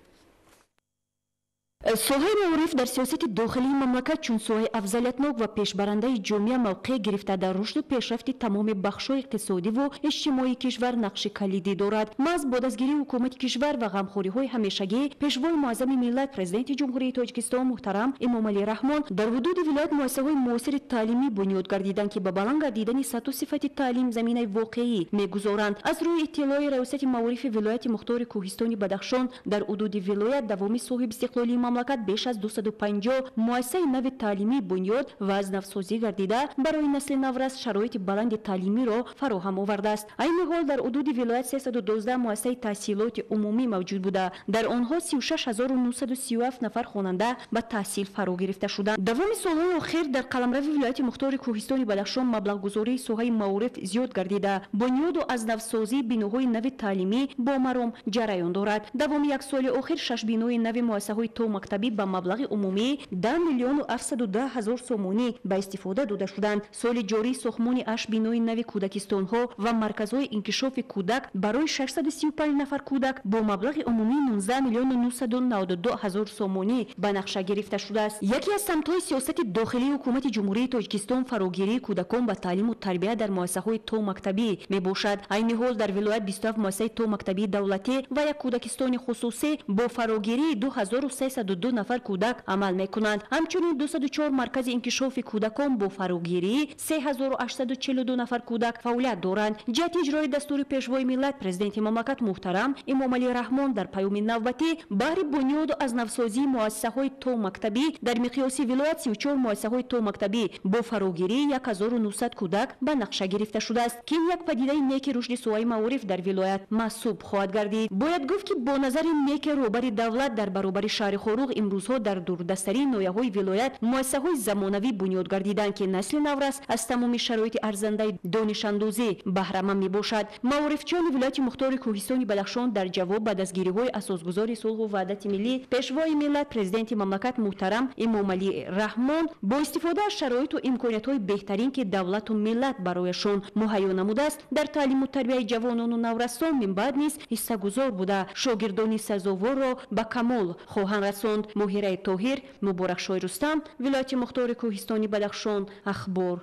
Соҳаи маориф дар сиёсати дохилии мамлакат чун соҳаи афзалиятнок ва пешбарандаи ҷомеа мавқеъ гирифта, дар рушду пешрафти тамоми бахшҳои иқтисодиву иҷтимоии кишвар нақши калидӣ дорад. Маҳз бо дастгирии ҳукумати кишвар ва ғамхориҳои ҳамешагӣ Пешвои муаззами миллат, Президенти Ҷумҳурии Тоҷикистон муҳтарам Эмомалӣ Раҳмон, дар ҳудуди вилоят муассисаҳои муосири таълимӣ бунёд гардиданд, ки ба баланд гардидани сатҳу сифати таълим заминаи воқеӣ мегузоранд. Аз рӯи иттилои Раёсати маорифи вилояти мухтори Кӯҳистони Бадахшон, дар ҳудуди вилоят давоми соҳибистиқлолии мамлакат беш аз 250 муассисаи нави таълимӣ бунёд ва аз навсозӣ гардида, барои насли наврас шароити баланди таълимиро фароҳам овардааст. Айни ҳол дар ҳудуди вилоят 312 муассисаи таҳсилоти умумӣ мавҷуд буда, дар онҳо 36937 нафар хонанда ба таҳсил фаро гирифта шуданд. Давоми солҳои охир дар қаламрави вилояти мухтори Кӯҳистони Бадахшон маблағгузории соҳаи маориф зиёд гардида, бунёду аз навсозии биноҳои нави таълимӣ бо маром ҷараён дорад. Давоми як соли охир шаш бинои нави муассисаҳои томактабӣ ба маблағи умумӣ 10 710 000 сомонӣ ба истифода дода шуданд. Соли ҷорӣ сохтмони 8 бинои нави кӯдакистонҳо ва марказҳои инкишофи кӯдак барои 635 нафар кӯдак бо маблағи умумӣ 19 992 000 сомонӣ ба нақша гирифта шудааст. Яке аз самтҳои сиёсати дохилии ҳукумати Ҷумҳурии Тоҷикистон фарогирии кӯдакон ба таълиму тарбия дар муассисаҳои томактабӣ мебошад. Айни ҳол дар вилоят 27 муассисаи томактабии давлатӣ ва як кӯдакистони хусусӣ бо фарогирии 2302 нафар кӯдак амал мекунанд. Ҳамчунин 204 маркази инкишофи кӯдакон бо фарогирии 3842 нафар кӯдак фаъолият доранд. Ҷиҳати иҷрои дастури Пешвои миллат, Президенти мамлакат муҳтарам Эмомалӣ Раҳмон дар паёми навбатӣ баҳри бунёду аз навсозии муассисаҳои томактабӣ дар миқёси вилоят 34 муассисаҳои томактабӣ бо фарогирии 1900 кӯдак ба нақша гирифта шудааст, ки ин як падидаи неки рушди соҳаи маориф дар вилоят маҳсуб хоҳад гардид. Бояд гуфт, ки бо назари неки роҳбари давлат дар баробари шаҳри Хоруғ имрӯзҳо дар дурдастарин ноҳияҳои вилоят муассисаҳои замонавӣ бунёд гардиданд, ки насли наврас аз тамоми шароити арзандаи донишандозӣ баҳраманд мебошад. Маорифчиёни вилояти мухтори Кӯҳистони Бадахшон дар ҷавоб ба дастгириҳои асосгузори сулҳу ваҳдати миллӣ, Пешвои миллат, Президенти мамлакат муҳтарам Эмомалӣ Раҳмон бо истифода аз шароиту имкониятҳои беҳтарин, ки давлату миллат барояшон муҳайё намудааст, дар таълиму тарбияи ҷавонону наврасон минбаъд низ ҳиссагузор буда, шогирдони сазоворро ба камол хоҳанд расонд. Моҳираи Тоҳир, Муборакшоҳи Рустам, вилояти мухтори Кӯҳистони Бадахшон, Ахбор.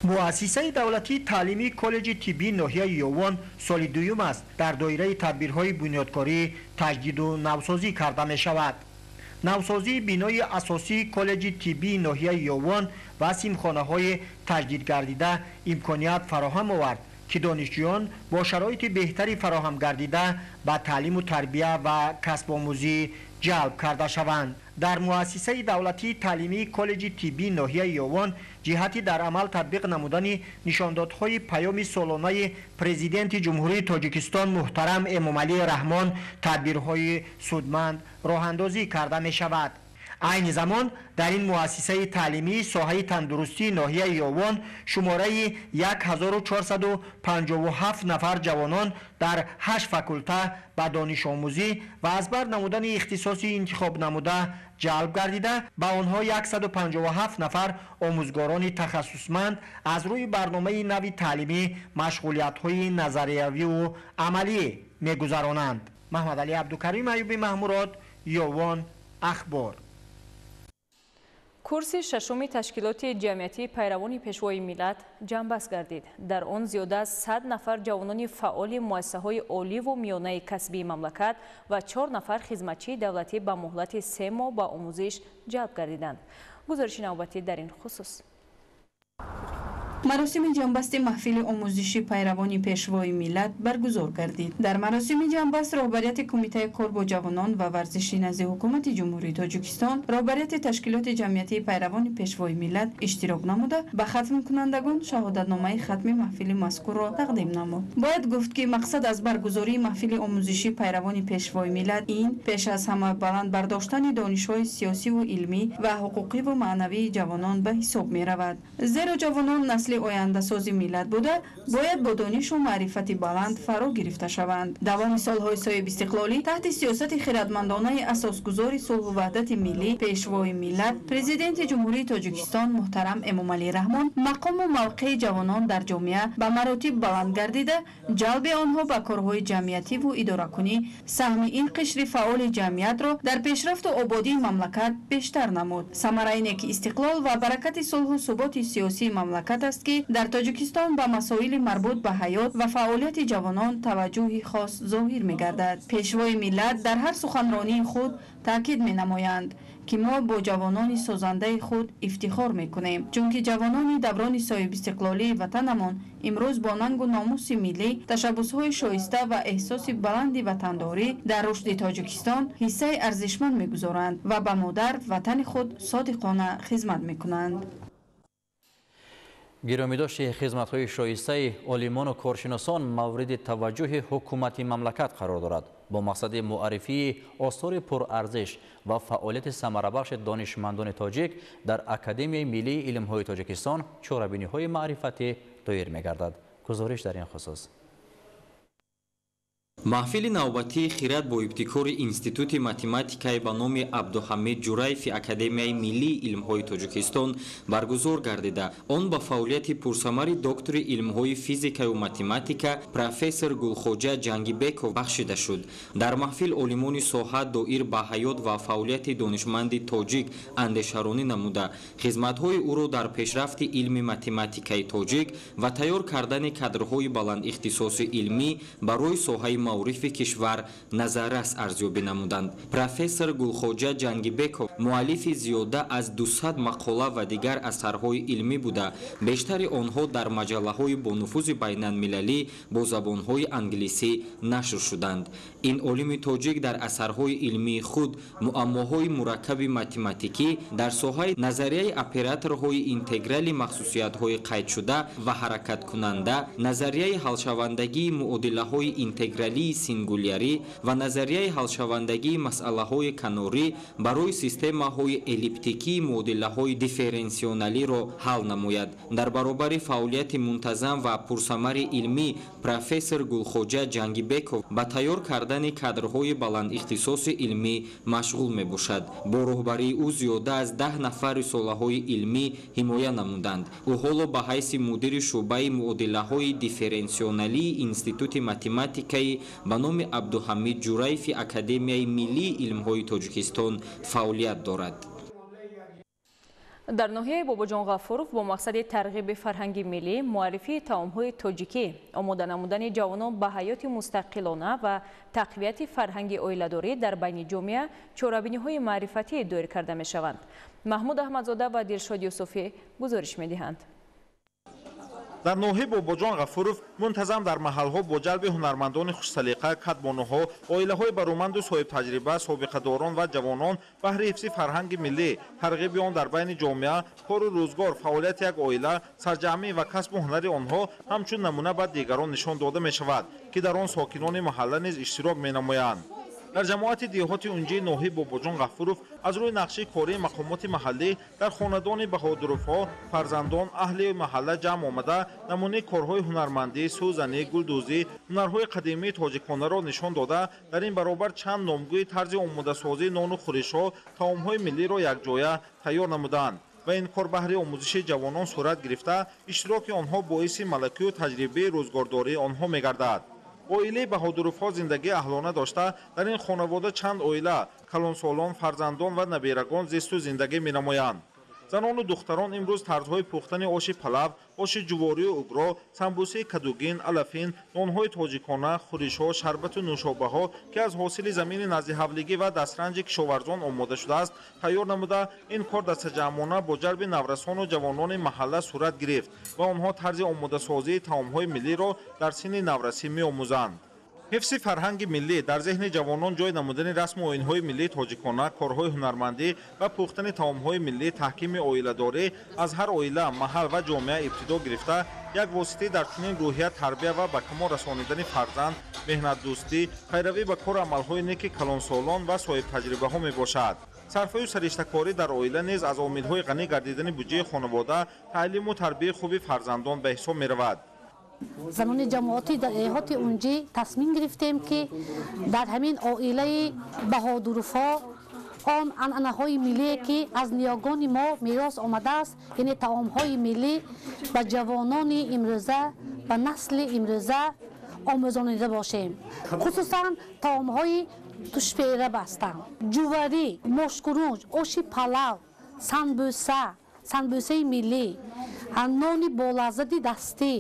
Муассисаи давлатии таълимии коллеҷи тиббии ноҳияи Ёвон соли дуюм аст дар доираи тадбирҳои бунёдкорӣ таҷдиду навсозӣ карда мешавад. Навсозии бинои асосии коллеҷи тиббии ноҳияи Ёвон ва симхонаҳои таҷдидгардида имконият фароҳам овард, ки донишҷӯён бо шароити беҳтари фароҳам гардида ба таълиму тарбия ва касбомӯзӣ ҷалб карда шаванд. Дар муассисаи давлатии таълимии коллеҷи тиббии ноҳияи Ёвон ҷиҳати дар амал татбиқ намудани нишондодҳои паёми солонаи Президенти Ҷумҳурии Тоҷикистон муҳтарам Эмомалӣ Раҳмон тадбирҳои судманд роҳандозӣ карда мешавад. Айни замон дар ин муассисаи таълимии соҳаи тандурустии ноҳияи Ёвон шумораи 1457 нафар ҷавонон дар 8 факулта ба донишомӯзӣ ва аз бар намудани ихтисоси интихобнамуда ҷалб гардида, ба онҳо 157 нафар омӯзгорони тахассусманд аз рӯи барномаи нави таълимӣ машғулиятҳои назариявиву амалӣ мегузаронанд. Маҳмадалӣ Абдукарим, Аюби Маҳмурод, Ёвон, Ахбор. Курси шашуми ташкилоти ҷамъиятии пайравони Пешвои миллат ҷамъбаст гардид. Дар он зиёда аз 100 нафар ҷавонони фаъоли муассисаҳои оливу миёнаи касбии мамлакат ва 4 нафар хизматчии давлатӣ ба муҳлати 3 моҳ ба омӯзиш ҷалб гардиданд. Гузориши навбатӣ дар ин хусус. Маросими ҷамъбасти маҳфили омӯзиши пайравони пешвои миллат баргузор гардид. Дар маросими ҷамъбаст роҳбарияти Кумитаи кор бо ҷавонон ва варзиши назди Ҳукумати Ҷумҳурии Тоҷикистон, роҳбарияти ташкилоти ҷамъиятии пайравони пешвои миллат иштирок намуда, ба хатмкунандагон шаҳодатномаи хатми маҳфили мазкурро тақдим намуд. Бояд гуфт, ки мақсад аз баргузории маҳфили омӯзиши пайравони пешвои миллат ин пеш аз ҳама баланд бардоштани донишҳои сиёсиву илмӣ ва ҳуқуқиву маънавии ҷавонон ба ҳисоб меравад. Зеро ҷавонон насли ояндасози миллат буда, бояд бо донишу маърифати баланд фаро гирифта шаванд. Давоми солҳои соҳибистиқлолӣ таҳти сиёсати хиратмандонаи асосгузори сулҳу ваҳдати миллӣ, пешвои миллат, Президенти Ҷумҳурии Тоҷикистон муҳтарам Эмомалӣ Раҳмон мақому мавқеи ҷавонон дар ҷомеа ба маротиб баланд гардида, ҷалби онҳо ба корҳои ҷамъиятиву идоракунӣ саҳми ин қишри фаъоли ҷамъиятро дар пешрафту ободии мамлакат бештар намуд. Самараи неки истиқлол ва баракати сулҳу суботи сиёсии мамлакат аст, ки дар Тоҷикистон ба масоили марбут ба ҳаёт ва фаъолияти ҷавонон таваҷҷӯҳи хос зоҳир мегардад. Пешвои миллат дар ҳар суханронии худ таъкид менамоянд, ки мо бо ҷавонони созандаи худ ифтихор мекунем, чунки ҷавонони даврони соҳибистиқлолии ватанамон имрӯз бо нангу номуси миллӣ, ташаббусҳои шоиста ва эҳсоси баланди ватандорӣ дар рушди Тоҷикистон ҳиссаи арзишманд мегузоранд ва ба модар ватани худ содиқона хизмат мекунанд. Гиромидошти хизматҳои шоистаи олимону коршиносон мавриди таваҷҷӯҳи ҳукумати мамлакат қарор дорад. Бо мақсади муаррифии осори пурарзиш ва фаъолияти самарабахши донишмандони тоҷик дар Академияи миллии илмҳои Тоҷикистон чорабиниҳои маърифатӣ доир мегардад. Гузориш дар ин хусус. Маҳфили навбатии хират бо ибтикори Институти математикаи ба номи Абдуҳамид Ҷураеви Академияи миллии илмҳои Тоҷикистон баргузор гардида. Он ба фаъолияти пурсамари доктори илмҳои физикаю математика профессор Гулхоҷа Ҷангибеков бахшида шуд. Дар маҳфил олимони соҳа доир ба ҳаёт ва фаъолияти донишманди тоҷик андешаронӣ намуда, хизматҳои ӯро дар пешрафти илми математикаи тоҷик ва тайёр кардани кадрҳои баландихтисоси илмӣ барои соҳаи маорифи кишвар назаррас арзёбӣ намуданд. Профессор Гулхоҷа Ҷангибеков муаллифи зиёда аз 200 мақола ва дигар асарҳои илмӣ буда, бештари онҳо дар маҷаллаҳои бонуфузи байналмилалӣ бо забонҳои англисӣ нашр шуданд. Ин олими тоҷик дар асарҳои илмии худ муаммоҳои мураккаби математикӣ дар соҳаи назарияи операторҳои интеграли махсусиятҳои қайдшуда ва ҳаракаткунанда, назарияи ҳалшавандагии муодилаҳои интегралии сингулярӣ ва назарияи ҳалшавандагии масъалаҳои канорӣ барои системаҳои эллиптикии муодилаҳои дифференсионалиро ҳал намояд. Дар баробари фаъолияти мунтазам ва пурсамари илмӣ профессор Гулхоҷа Ҷангибеков ба тайёр кардани кадрҳои баландихтисоси илмӣ машғул мебошад. Бо роҳбарии ӯ зиёда аз 10 нафар рисолаҳои илмӣ ҳимоя намуданд. Ӯ ҳоло ба ҳайси мудири шӯъбаи муодилаҳои дифференсионалии Институти математикаи ба номи Абдуҳамид Ҷураеви Академияи миллии илмҳои Тоҷикистон фаъолият дорад. Дар ноҳияи Бобоҷон Ғафуров бо мақсади тарғиби фарҳанги миллӣ, муаррифии таомҳои тоҷикӣ, омода намудани ҷавонон ба ҳаёти мустақилона ва тақвияти фарҳанги оиладорӣ дар байни ҷомеа чорабиниҳои маърифатӣ доир карда мешаванд. Маҳмуд Аҳмадзода ва Дилшод Юсуфӣ гузориш медиҳанд. Дар ноҳияи Бобоҷон Ғафуров мунтазам дар маҳалҳо бо ҷалби ҳунармандони хушсалиқа, кадбонуҳо, оилаҳои бароманду соҳибтаҷриба, собиқадорон ва ҷавонон баҳри ҳифзи фарҳанги миллӣ, тарғиби он дар байни ҷомеа, кору рӯзгор, фаъолияти як оила, сарҷамъӣ ва касбу ҳунари онҳо ҳамчун намуна ба дигарон нишон дода мешавад, ки дар он сокинони маҳалла низ иштирок менамоянд. Дар ҷамоати деҳоти унҷии ноҳияи Бобоҷон Ғафуров аз рӯи нақшаи кории мақомоти маҳаллӣ дар хонадони Баҳодуровҳо фарзандон аҳли маҳалла ҷамъ омада намунаи корҳои ҳунармандӣ, сӯзанӣ, гулдӯзӣ, ҳунарҳои қадимии тоҷиконаро нишон дода, дар ин баробар чанд номгӯи тарзи омодасозии нону хӯришҳо, таомҳои миллиро якҷоя тайёр намуданд. Ва ин кор баҳри омӯзиши ҷавонон сурат гирифта, иштироки онҳо боиси малакию таҷрибаи рӯзгордории онҳо мегардад. Оилаи Баҳодуровҳо зиндагии аҳлона дошта, дар ин хонавода чанд оила, калонсолон, фарзандон ва набирагон зисту зиндагӣ менамоянд. Занону духтарон имрӯз тарзҳои пухтани оши палав, оши ҷуворию угро, самбусаи кадугин, алафин, нонҳои тоҷикона, хӯришҳо, шарбату нӯшобаҳо, ки аз ҳосили замини наздиҳавлигӣ ва дастранҷи кишоварзон омода шудааст, тайёр намуда, ин кор дастаҷамъона бо ҷалби наврасону ҷавонони маҳалла сурат гирифт ва онҳо тарзи омодасозии таомҳои миллиро дар синни наврасӣ меомӯзанд. Ҳифзи фарҳанги миллӣ, дар зеҳни ҷавонон ҷой намудани расму оинҳои миллии тоҷикона, корҳои ҳунармандӣ ва пухтани таомҳои миллӣ, таҳкими оиладорӣ аз ҳар оила, маҳал ва ҷомеа ибтидо гирифта, як воситаи дар чунин рӯҳия тарбия ва ба камол расонидани фарзанд, меҳнатдӯстӣ, пайравӣ ба кору амалҳои неки калонсолон ва соҳибтаҷрибаҳо мебошад. Сарфаю сариштакорӣ дар оила низ аз омилҳои ғанӣ гардидани буҷаи хонавода, таълиму тарбияи хуби фарзандон ба ҳисоб меравад. Занони ҷамоатӣ дар деҳоти Унҷӣ тасмим гирифтем, ки дар ҳамин оилаи Баҳодуровҳо он анъанаҳои миллие, ки аз ниёгони мо мерос омадааст, яъне таомҳои миллӣ, ба ҷавонони имрӯза, ба насли имрӯза омӯзонида бошем. Хусусан таомҳои тушпера бастанд, ҷуварӣ, мошкурунҷ, оши палав, санбӯса, санбӯсаи миллӣ, нони болаззати дастӣ.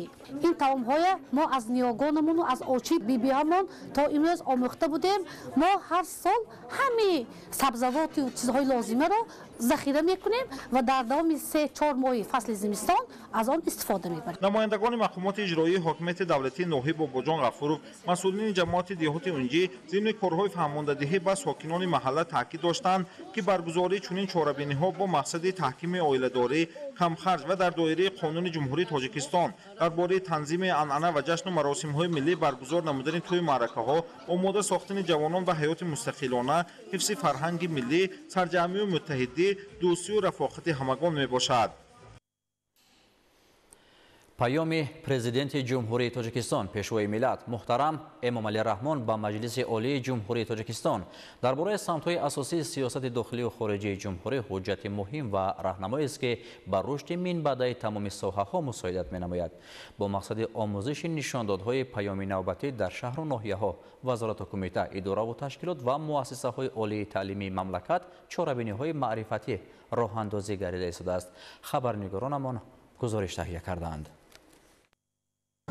Ин таомҳоя мо аз ниёгонамону аз очи бибиҳамон то имрӯз омӯхта будем. Мо ҳар сол ҳамаи сабзавоту чизҳои лозимаро захира мекунем ва дар давоми 3-4 моҳи фасли зимистон аз он истифода мебарем. Намояндагони мақомоти иҷроии ҳокимияти давлатии ноҳияи Бобоҷон Ғафуров, масъулини ҷамоати деҳоти Унҷӣ зимни корҳои фаҳмондадиҳӣ ба сокинони маҳалла таъкид доштанд, ки баргузории чунин чорабиниҳо бо мақсади таҳкими оиладорӣ, камхарҷ ва дар доираи қонуни Ҷумҳурии Тоҷикистон дар бораи танзими анъана ва ҷашну маросимҳои миллӣ баргузор намудани тӯи маъракаҳо, омода сохтани ҷавонон ба ҳаёти мустақилона, ҳифзи фарҳанги миллӣ, сарҷамъию муттаҳидӣ, дӯстию рафоқати ҳамагон мебошад. Паёми Президенти Ҷумҳурии Тоҷикистон, Пешвои миллат муҳтарам Эмомалӣ Раҳмон ба Маҷлиси Олии Ҷумҳурии Тоҷикистон дар бораи самтҳои асосии сиёсати дохилию хориҷии ҷумҳурӣ ҳуҷҷати муҳим ва раҳнамоест, ки ба рушди минбаъдаи тамоми соҳаҳо мусоидат менамояд. Бо мақсади омӯзиши нишондодҳои паёми навбатӣ дар шаҳру ноҳияҳо, вазорату кумита, идораву ташкилот ва муассисаҳои олии таълимии мамлакат чорабиниҳои маърифатӣ роҳандозӣ гардида истодааст. Хабарнигоронамон гузориш таҳия кардаанд.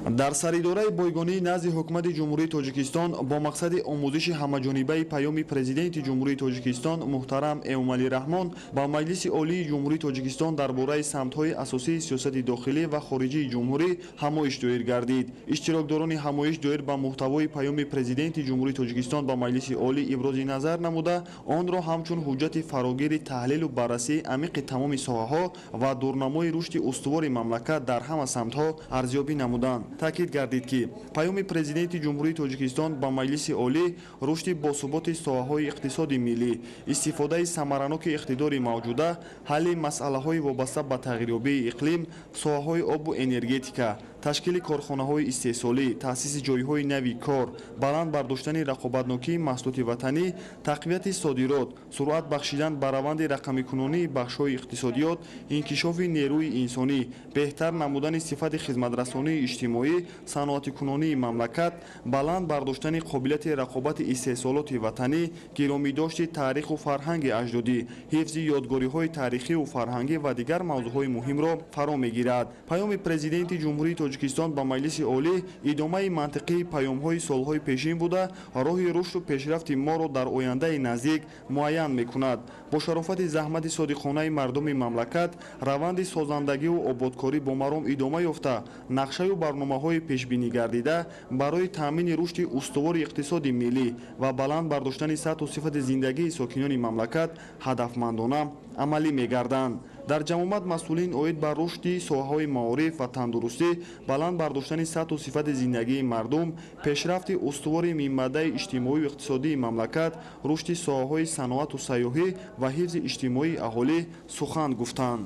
Дар саридораи бойгонии назди ҳукумати Ҷумҳурии Тоҷикистон бо мақсади омӯзиши ҳамаҷонибаи паёми Президенти Ҷумҳурии Тоҷикистон муҳтарам Эмомалӣ Раҳмон ба Маҷлиси Олии Ҷумҳурии Тоҷикистон дар бораи самтҳои асосии сиёсати дохилӣ ва хориҷии ҷумҳурӣ ҳамоиш доир гардид. Иштирокдорони ҳамоиш доир ба муҳтавои паёми Президенти Ҷумҳурии Тоҷикистон ба Маҷлиси Олӣ ибрози назар намуда, онро ҳамчун ҳуҷҷати фарогири таҳлилу баррасии амиқи тамоми соҳаҳо ва дурнамои рушди устувори мамлакат дар ҳама самтҳо арзёбӣ намуданд. Таъкид гардид, ки паёми Президенти Ҷумҳурии Тоҷикистон ба Маҷлиси Олӣ рушди босуботи соҳаҳои иқтисоди миллӣ, истифодаи самараноки иқтидори мавҷуда, ҳалли масъалаҳои вобаста ба тағйирёбии иқлим, соҳаҳои обу энергетика, ташкили корхонаҳои истеҳсолӣ, таъсиси ҷойҳои нави кор, баланд бардоштани рақобатнокии маҳсулоти ватанӣ, тақвияти содирот, суръат бахшидан ба раванди рақамикунонии бахшҳои иқтисодиёт, инкишофи нерӯи инсонӣ, беҳтар намудани сифати хизматрасонии иҷтимоӣ, саноатикунонии мамлакат, баланд бардоштани қобилияти рақобати истеҳсолоти ватанӣ, гиромидошти таъриху фарҳанги аҷдодӣ, ҳифзи ёдгориҳои таърихиву фарҳангӣ ва дигар мавзӯъҳои муҳимро фаро мегирад. Паёми Президенти Ҷумҳурии Тоҷикистон ба Маҷлиси Олӣ идомаи мантиқии паёмҳои солҳои пешин буда, роҳи рушду пешрафти моро дар ояндаи наздик муайян мекунад. Бо шарофати заҳмати содиқонаи мардуми мамлакат раванди созандагиву ободкорӣ бо маром идома ёфта, нақшаю барномаҳои пешбинӣ гардида барои таъмини рушди устувори иқтисоди миллӣ ва баланд бардоштани сатҳу сифати зиндагии сокинони мамлакат ҳадафмандона амалӣ мегарданд. Дар ҷамъомад масъулин оид ба рушди соҳаҳои маориф ва тандурустӣ, баланд бардоштани сатҳу сифати зиндагии мардум, пешрафти устувори минбаъдаи иҷтимоию иқтисодии мамлакат, рушди соҳаҳои саноату сайёҳӣ ва ҳифзи иҷтимоии аҳолӣ сухан гуфтанд.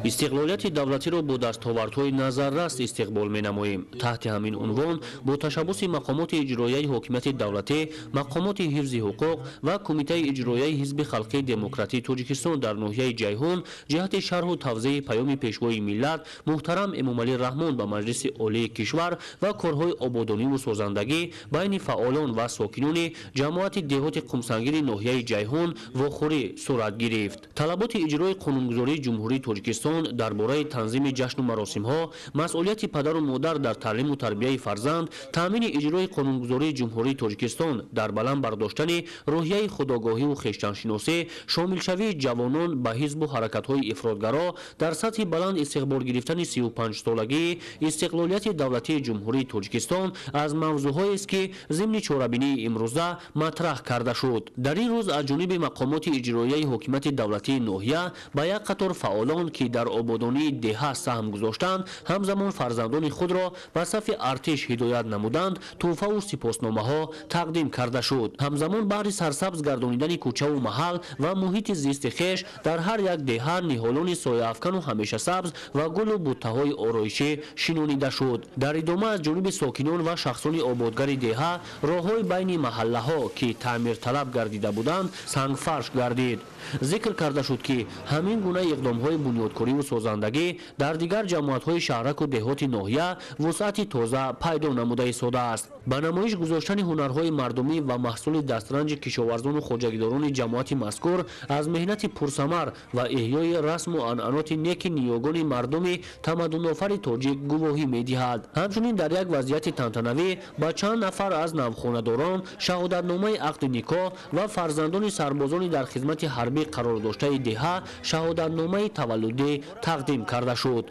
Истиқлолияти давлатиро бо дастовардҳои назаррас истиқбол менамоем. Таҳти ҳамин унвон бо ташаббуси мақомоти иҷроияи ҳокимияти давлатӣ, мақомоти ҳифзи ҳуқуқ ва Кумитаи иҷроияи Ҳизби халқии демократии Тоҷикистон дар ноҳияи Ҷайҳун ҷиҳати шарҳу тавзеҳи паёми Пешвои миллат муҳтарам Эмомалӣ Раҳмон ба Маҷлиси Олии кишвар ва корҳои ободониву созандагӣ байни фаъолон ва сокинони ҷамоати деҳоти Қумсангири ноҳияи Ҷайҳун вохӯрӣ сурат гирифт. Талаботи иҷрои қонунгузории Ҷумҳурии Тоҷикистон дар бораи танзими ҷашну маросимҳо, масъулияти падару модар дар таълиму тарбияи фарзанд, таъмини иҷрои қонунгузории Ҷумҳурии Тоҷикистон дар баланд бардоштани рӯҳияи худогоҳиву хештаншиносӣ, шомилшавии ҷавонон ба ҳизбу ҳаракатҳои ифротгаро, дар сатҳи баланд истиқбол гирифтани 35-солагии истиқлолияти давлатии Ҷумҳурии Тоҷикистон аз мавзӯъҳоест, ки зимни чорабинии имрӯза матраҳ карда шуд. Дар ин рӯз аз ҷониби мақомоти иҷроияи ҳокимияти давлатии ноҳия ба як қатор фаъолон, ки дар ободонии деҳа саҳм гузоштанд, ҳамзамон фарзандони худро ба сафи артиш ҳидоят намуданд, тӯҳфаву сипосномаҳо тақдим карда шуд. Ҳамзамон баҳри сарсабз гардонидани кӯчаву маҳал ва муҳити зисти хеш дар ҳар як деҳа ниҳолони сояафкану ҳамешасабз ва гулу буттаҳои ороишӣ шинонида шуд. Дар идома аз ҷониби сокинон ва шахсони ободгари деҳа роҳҳои байни маҳаллаҳо, ки таъмирталаб гардида буданд, сангфарш гардид. Зикр карда шуд, ки ҳамин гуна иқдомҳои бунёдкориву созандагӣ дар дигар ҷамоатҳои шаҳраку деҳоти ноҳия вусъати тоза пайдо намуда истодааст. Ба намоиш гузоштани ҳунарҳои мардумӣ ва маҳсули дастранҷи кишоварзону хоҷагидорони ҷамоати мазкур аз меҳнати пурсамар ва эҳёи расму анъаноти неки ниёгони мардуми тамаддунофари тоҷик гувоҳӣ медиҳад. Ҳамчунин дар як вазъияти тантанавӣ ба чанд нафар аз навхонадорон шаҳодатномаи ақди никоҳ ва фарзандони сарбозони дар хизмати ҳарбӣ қарор доштаи деҳа шаҳодатномаи таваллудӣ тақдим карда шуд.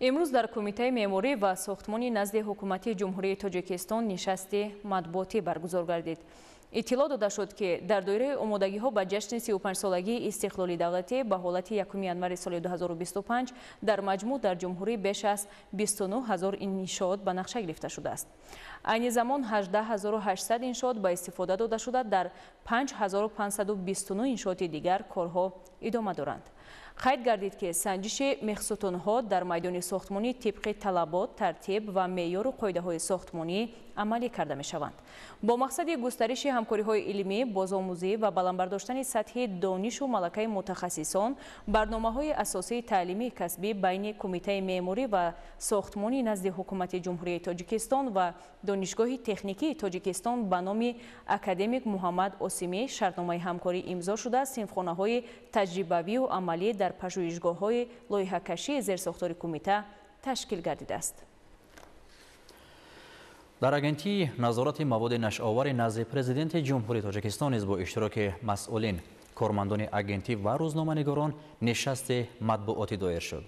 Имрӯз дар Кумитаи меъморӣ ва сохтмони назди Ҳукумати Ҷумҳурии Тоҷикистон нишасти матбуотӣ баргузор гардид. Иттилоъ дода шуд, ки дар доираи омодагиҳо ба ҷашни 35-солагии истиқлоли давлатӣ ба ҳолати 1 январи соли 2025 дар маҷмӯъ дар ҷумҳурӣ беш аз 29 ҳазор иншоот ба нақша гирифта шудааст. Айни замон 18800 иншоот ба истифода дода шуда, дар 5529 иншооти дигар корҳо идома доранд. Қайд гардид, ки санҷиши мехсутунҳо дар майдони сохтмонӣ тибқи талабот, тартиб ва меъёру қоидаҳои сохтмонӣ амалӣ карда мешаванд. Бо мақсади густариши ҳамкориҳои илмӣ, бозомӯзӣ ва баланд бардоштани сатҳи донишу малакаи мутахассисон, барномаҳои асосии таълимии касбӣ байни Кумитаи меъморӣ ва сохтмонӣ назди Ҳукумати Ҷумҳурии Тоҷикистон ва Донишгоҳи техникии Тоҷикистон ба номи академик Муҳаммад Осимӣ шартномаи ҳамкорӣ имзо шуда, синфхонаҳои таҷрибавию амалӣ дар пажӯҳишгоҳҳои лоиҳакашии зерсохтори кумита ташкил гардидааст. Дар Агентии назорати маводи нашъаовари назди Президенти Ҷумҳурии Тоҷикистон низ бо иштироки масъулин, кормандони агентӣ ва рӯзноманигорон нишасти матбуотӣ доир шуд.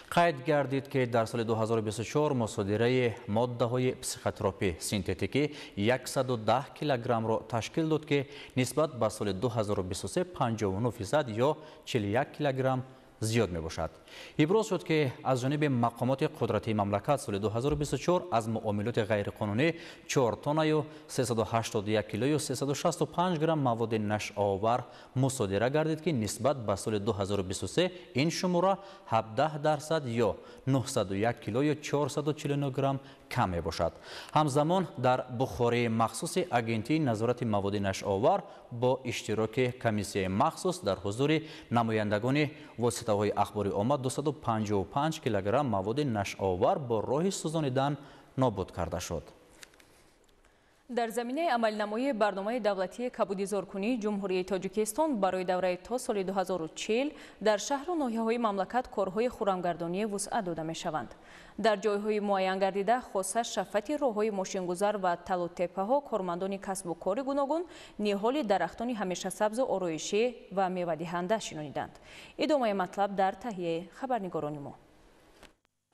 Қайд гардид, ки дар соли 2024 мусодираи моддаҳои психотропӣ синтетикӣ 110 килограммро ташкил дод, ки нисбат ба соли 2023 59% ё 41 килограмм зиёд мебошад. Иброз шуд, ки аз ҷониби мақомоти қудратии мамлакат соли 2024 аз муомилоти ғайриқонунӣ 4 тоннаю 381 килою 365 грамм маводи нашъаовар мусодира гардид, ки нисбат ба соли 2023 ин шумора 17% ё 901 килою 449 грамм кам мебошад. Ҳамзамон дар бухории махсуси Агентии назорати маводи нашъаовар бо иштироки комиссияи махсус дар ҳузури намояндагони воситаҳои ахбори омма 255 килограмм маводи нашъаовар бо роҳи сӯзонидан нобуд карда шуд. Дар заминаи амалинамоии барномаи давлатии кабудизоркунии Ҷумҳурии Тоҷикистон барои давраи то соли 2040 дар шаҳру ноҳияҳои мамлакат корҳои хурамгардонӣ вусъат дода мешаванд. Дар ҷойҳои муайян гардида, хоса шафати роҳҳои мошингузар ва талутеппаҳо, кормандони касбу кори гуногун ниҳоли дарахтони ҳамешасабзу ороишӣ ва мевадиҳанда шинониданд. Идомаи матлаб дар таҳияи хабарнигорони мо.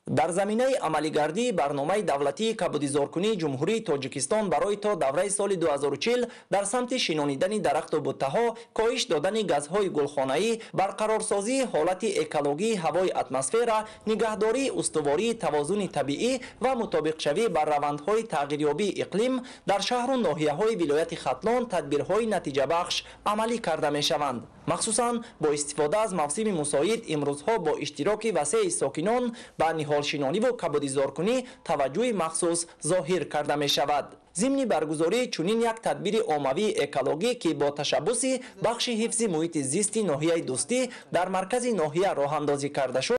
Дар заминаи амалигардии барномаи давлатии кабудизоркунии Ҷумҳурии Тоҷикистон барои то давраи соли 2040 дар самти шинонидани дарахту буттаҳо, коҳиш додани газҳои гулхонаӣ, барқарорсозии ҳолати экологии ҳавои атмосфера, нигаҳдории устувории тавозуни табиӣ ва мутобиқшавӣ бар равандҳои тағйирёбии иқлим дар шаҳру ноҳияҳои вилояти Хатлон тадбирҳои натиҷабахш амалӣ карда мешаванд. Махсусан бо истифода аз мавсими мусоид имрӯзҳо бо иштироки васеи сокинон ба ниҳолшинониву кабудизоркунӣ таваҷҷӯҳи махсус зоҳир карда мешавад. Зимни баргузории чунин як тадбири оммавии экологӣ, ки бо ташаббуси бахши ҳифзи муҳити зисти ноҳияи Дӯстӣ дар маркази ноҳия роҳандозӣ карда шуд,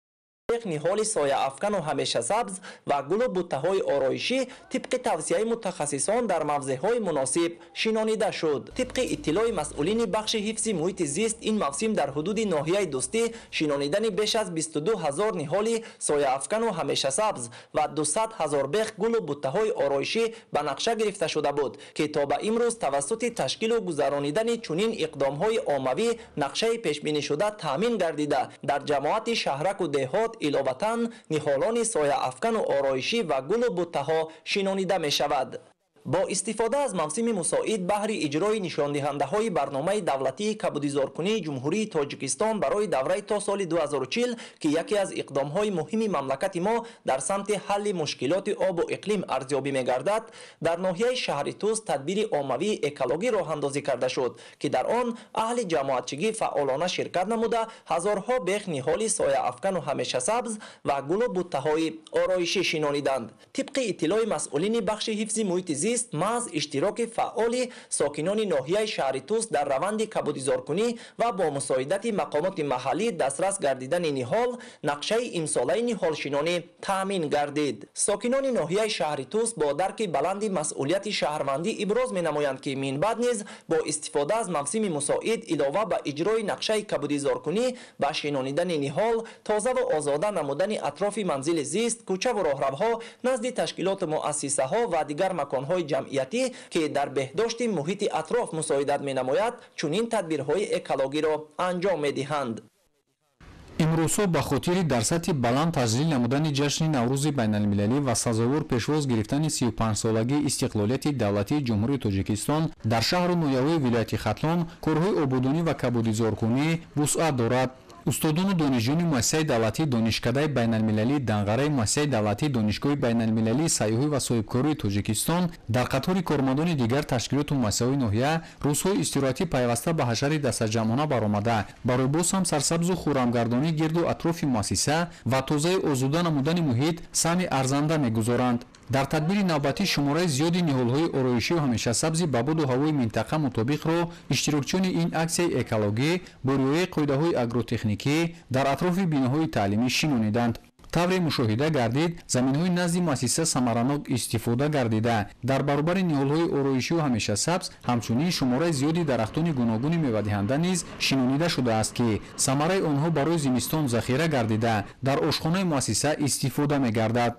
ниҳоли сояафкану ҳамешасабз ва гулу буттаҳои ороишӣ тибқи тавсияи мутахассисон дар мавзеъҳои муносиб шинонида шуд. Тибқи иттилои масъулини бахши ҳифзи муҳити зист, ин мавсим дар ҳудуди ноҳияи Дӯстӣ шинонидани беш аз 22 ҳазор ниҳоли сояафкану ҳамешасабз ва 200 ҳазор бех гулу буттаҳои ороишӣ ба нақша гирифта шуда буд, ки то ба имрӯз тавассути ташкилу гузаронидани чунин иқдомҳои оммавӣ нақшаи пешбинишуда таъмин гардида, дар ҷамоати шаҳраку деҳот иловатан ниҳолони сояафкану ороишӣ ва гулу буттаҳо шинонида мешавад. Бо истифода аз мавсими мусоид баҳри иҷрои нишондиҳандаҳои барномаи давлатии кабудизоркунии Ҷумҳурии Тоҷикистон барои давраи то соли 2040, ки яке аз иқдомҳои муҳими мамлакати мо дар самти ҳалли мушкилоти обу иқлим арзёбӣ мегардад, дар ноҳияи шаҳри Тӯс тадбири оммавии экологӣ роҳандозӣ карда шуд, ки дар он аҳли ҷамоатчигӣ фаъолона ширкат намуда ҳазорҳо бех ниҳоли сояафкану ҳамешасабз ва гулу буттаҳои ороишӣ шинониданд. Тибқи иттилои масъулини бахши ҳифзи муҳити зист, маҳз иштироки фаъоли сокинони ноҳияи шаҳри Тӯс дар раванди кабудизоркунӣ ва бо мусоидати мақомоти маҳаллӣ дастрас гардидани ниҳол нақшаи имсолаи ниҳолшинонӣ таъмин гардид. Сокинони ноҳияи шаҳри Тӯс бо дарки баланди масъулияти шаҳрвандӣ иброз менамоянд, ки минбаъд низ бо истифода аз мавсими мусоид илова ба иҷрои нақшаи кабудизоркунӣ ба шинонидани ниҳол, тозаву озода намудани атрофи манзили зист, кӯчаву роҳравҳо, назди ташкилоту муассисаҳо ва дигар маконҳои ҷамъиятӣ, ки дар беҳдошти муҳити атроф мусоидат менамояд, чунин тадбирҳои экологиро анҷом медиҳанд. Имрӯзҳо ба хотири дар сатҳи баланд таҷлил намудани ҷашни Наврӯзи байналмилалӣ ва сазовор пешвоз гирифтани 35-солагии истиқлолияти давлатии Ҷумҳурии Тоҷикистон дар шаҳру ноҳияҳои вилояти Хатлон корҳои ободонӣ ва кабудизоркунӣ вусъат дорад. Устодону донишҷӯёни муассисаи давлатии донишкадаи байналмилалии Данғараи муассисаи давлатии донишгоҳи байналмилалии сайёҳӣ ва соҳибкории Тоҷикистон дар қатори кормандони дигар ташкилоту муассисаҳои ноҳия рӯзҳои истироҳатӣ пайваста ба ҳашари дастаҷамъона баромада, барои боз ҳам сарсабзу хуррамгардонии гирду атрофи муассиса ва тозаи озуда намудани муҳит саҳми арзанда мегузоранд. Дар тадбири навбатӣ шумораи зиёди ниҳолҳои ороишию ҳамешасабзи ба боду ҳавои минтақа мутобиқро иштирокчиёни ин аксияи экологӣ бо риояи қоидаҳои агротехникӣ дар атрофи биноҳои таълимӣ шинониданд. Тавре мушоҳида гардид, заминҳои назди муассиса самаранок истифода гардида, дар баробари ниҳолҳои ороишию ҳамешасабз ҳамчунин шумораи зиёди дарахтони гуногуни мевадиҳанда низ шинонида шудааст, ки самараи онҳо барои зимистон захира гардида, дар ошхонаи муассиса истифода мегардад.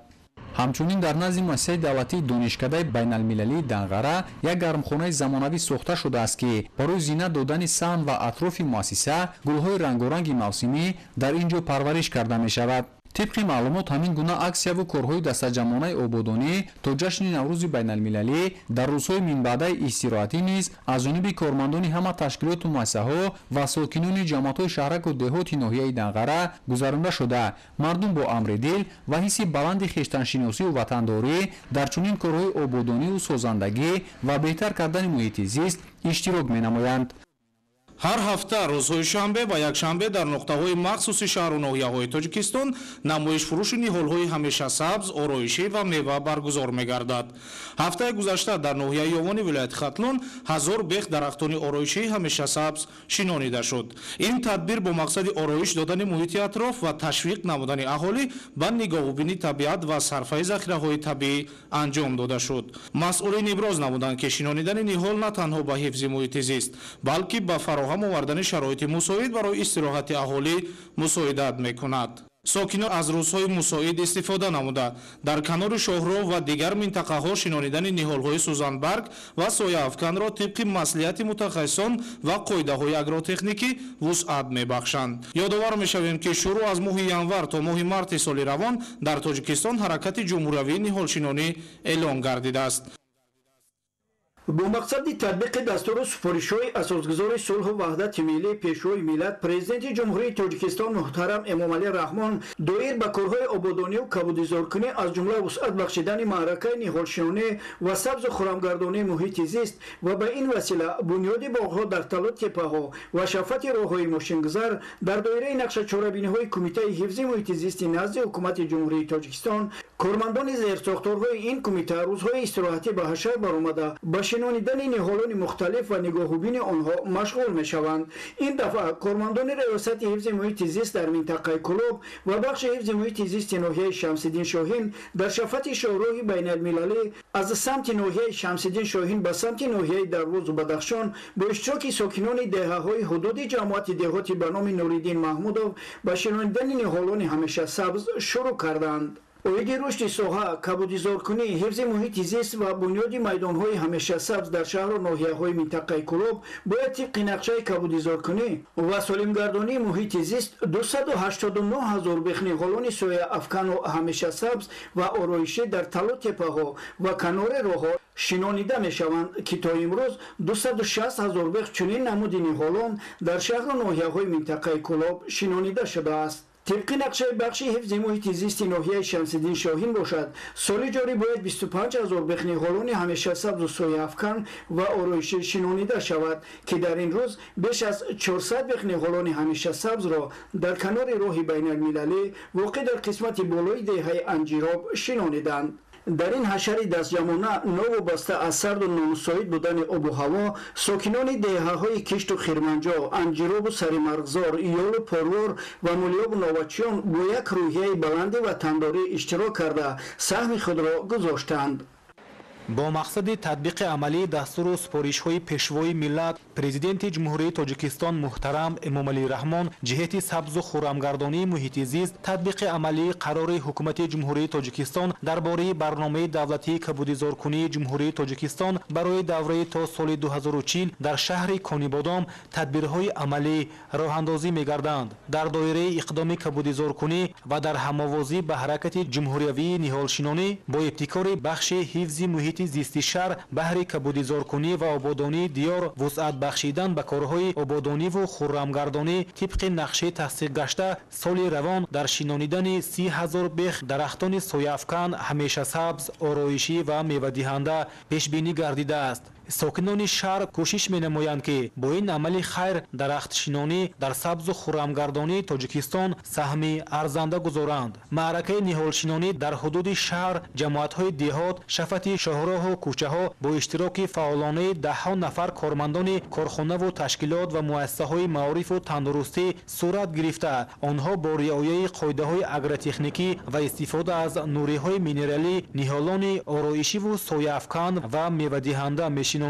Ҳамчунин дар назди муассисаи давлатии донишкадаи байналмилалии Данғара як гармхонаи замонавӣ сохта шудааст, ки барои зинат додани саҳн ва атрофи муассиса гулҳои рангоранги мавсимӣ дар ин ҷо парвариш карда мешавад. Тибқи маълумот, ҳамин гуна аксияву корҳои дастаҷамъонаи ободонӣ то ҷашни Наврӯзи байналмилалӣ дар рӯзҳои минбаъдаи истироҳатӣ низ аз ҷониби кормандони ҳама ташкилоту муассисаҳо ва сокинони ҷамоатҳои шаҳраку деҳоти ноҳияи Данғара гузаронда шуда, мардум бо амри дил ва ҳисси баланди хештаншиносию ватандорӣ дар чунин корҳои ободонию созандагӣ ва беҳтар кардани муҳити зист иштирок менамоянд. Ҳар ҳафта рӯзҳои шанбе ва якшанбе дар нуқтаҳои махсуси шаҳру ноҳияҳои Тоҷикистон намоишфурӯши ниҳолҳои ҳамешасабз, ороишӣ ва мева баргузор мегардад. Ҳафтаи гузашта дар ноҳияи Ёвони вилояти Хатлон 1000 бех дарахтони ороишии ҳамешасабз шинонида шуд. Ин тадбир бо мақсади ороиш додани муҳити атроф ва ташвиқ намудани аҳолӣ ба нигоҳубини табиат ва сарфаи захираҳои табиӣ анҷом дода шуд. Масъулин иброз намуданд, ки шинонидани ниҳол на танҳо ба ҳифзи муҳити зист, балки ба фароҳам овардани шароити мусоид барои истироҳати аҳолӣ мусоидат мекунад. Сокинон аз рӯзҳои мусоид истифода намуда, дар канори шоҳроҳ ва дигар минтақаҳо шинонидани ниҳолҳои сӯзанбарг ва сояафканро тибқи маслиҳати мутахассисон ва қоидаҳои агротехникӣ вусъат мебахшанд. Ёдовар мешавем, ки шурӯъ аз моҳи январ то моҳи марти соли равон дар Тоҷикистон ҳаракати ҷумҳуриявии ниҳолшинонӣ эълон гардидааст. Бо мақсади татбиқи дастуру супоришҳои асосгузори сулҳу ваҳдати миллӣ, Пешвои миллат, Президенти Ҷумҳурии Тоҷикистон муҳтарам Эмомалӣ Раҳмон доир ба корҳои ободонию кабудизоркунӣ, аз ҷумла вусъат бахшидани маъракаи ниҳолшинонӣ ва сабзу хурамгардонии муҳити зист ва ба ин васила бунёди боғҳо дар талу теппаҳо ва шафати роҳҳои мошингузар дар доираи нақшачорабиниҳои Кумитаи ҳифзи муҳити зисти назди Ҳукумати Ҷумҳурии Тоҷикистон, кормандони зерсохторҳои ин кумита рӯзҳои истироҳатӣ ба ҳашар баромада ба шинонидани ниҳолони мухталиф ва нигоҳубини онҳо машғул мешаванд. Ин дафъа кормандони Раёсати ҳифзи муҳити зист дар минтақаи Кӯлоб ва бахши ҳифзи муҳити зисти ноҳияи Шамсиддин Шоҳин дар шафати шоҳроҳи байналмилалӣ аз самти ноҳияи Шамсиддин Шоҳин ба самти ноҳияи Дарвозу Бадахшон бо иштироки сокинони деҳаҳои ҳудуди ҷамоати деҳоти ба номи Нуриддин Маҳмудов ба шинонидани ниҳолони ҳамешасабз шурӯъ карданд. Оиди рушди соҳа, кабудизоркунӣ, ҳифзи муҳити зист ва бунёди майдонҳои ҳамешасабз дар шаҳру ноҳияҳои минтақаи Кӯлоб бояд тибқи нақшаи кабудизоркунӣ ва солимгардонии муҳити зист 289 ҳазор бех ниҳолони сояафкану ҳамешасабз ва ороишӣ дар талу теппаҳо ва канори роҳҳо шинонида мешаванд, ки то имрӯз 260 ҳазор бех чунин намуди ниҳолон дар шаҳру ноҳияҳои минтақаи Кӯлоб шинонида шудааст. Тибқи нақшаи бахши ҳифзи муҳити зисти ноҳияи Шамсиддин Шоҳин бошад, соли ҷорӣ бояд 25 ҳазор бех ниҳолони ҳамешасабзу сояафкан ва ороишӣ шинонида шавад, ки дар ин рӯз беш аз 400 бех ниҳолони ҳамешасабзро дар канори роҳи байналмилалӣ воқеъ дар қисмати болои деҳаи Анҷироб шинониданд. Дар ин ҳашари дастҷамъона новобаста аз сарду номусоид будани обу ҳаво, сокинони деҳаҳои Кишту Хирманҷо, Анҷиробу Саримарғзор, Ёлу Порвор ва Мулёбу Новачиён бо як рӯҳияи баланди ватандорӣ иштирок карда саҳми худро гузоштанд. Бо мақсади татбиқи амалии дастуру супоришҳои Пешвои миллат, Президенти Ҷумҳурии Тоҷикистон муҳтарам Эмомалӣ Раҳмон ҷиҳати сабзу хуррамгардонии муҳити зист, татбиқи амалии қарори Ҳукумати Ҷумҳурии Тоҷикистон дар бораи барномаи давлатии кабудизоркунии Ҷумҳурии Тоҷикистон барои давраи то соли 2040 дар шаҳри Конибодом тадбирҳои амалӣ роҳандозӣ мегарданд. Дар доираи иқдоми кабудизоркунӣ ва дар ҳамовозӣ ба ҳаракати ҷумҳуриявии ниҳолшинонӣ бо ибтикори бахши ҳифзи муҳити зисти шаҳр баҳри кабудизоркунӣ ва ободонии диёр вусъат бахшидан ба корҳои ободониву хуррамгардонӣ тибқи нақшаи тасдиқгашта соли равон дар шинонидани 30 ҳазор бех дарахтони сояафкан, ҳамешасабз, ороишӣ ва мевадиҳанда пешбинӣ гардидааст. Сокинони шаҳр кӯшиш менамоянд, ки бо ин амали хайр дарахтшинонӣ дар сабзу хуррамгардонии Тоҷикистон саҳми арзанда гузоранд. Маъракаи ниҳолшинонӣ дар ҳудуди шаҳр, ҷамоатҳои деҳот, шафати шоҳроҳу кӯчаҳо бо иштироки фаъолонаи даҳҳо нафар кормандони корхонаву ташкилот ва муассисаҳои маорифу тандурустӣ сурат гирифта, онҳо бо риояи қоидаҳои агротехникӣ ва истифода аз нуриҳои минералӣ ниҳолони ороишиву сояафкан ва мевадиҳанда мешинонанд.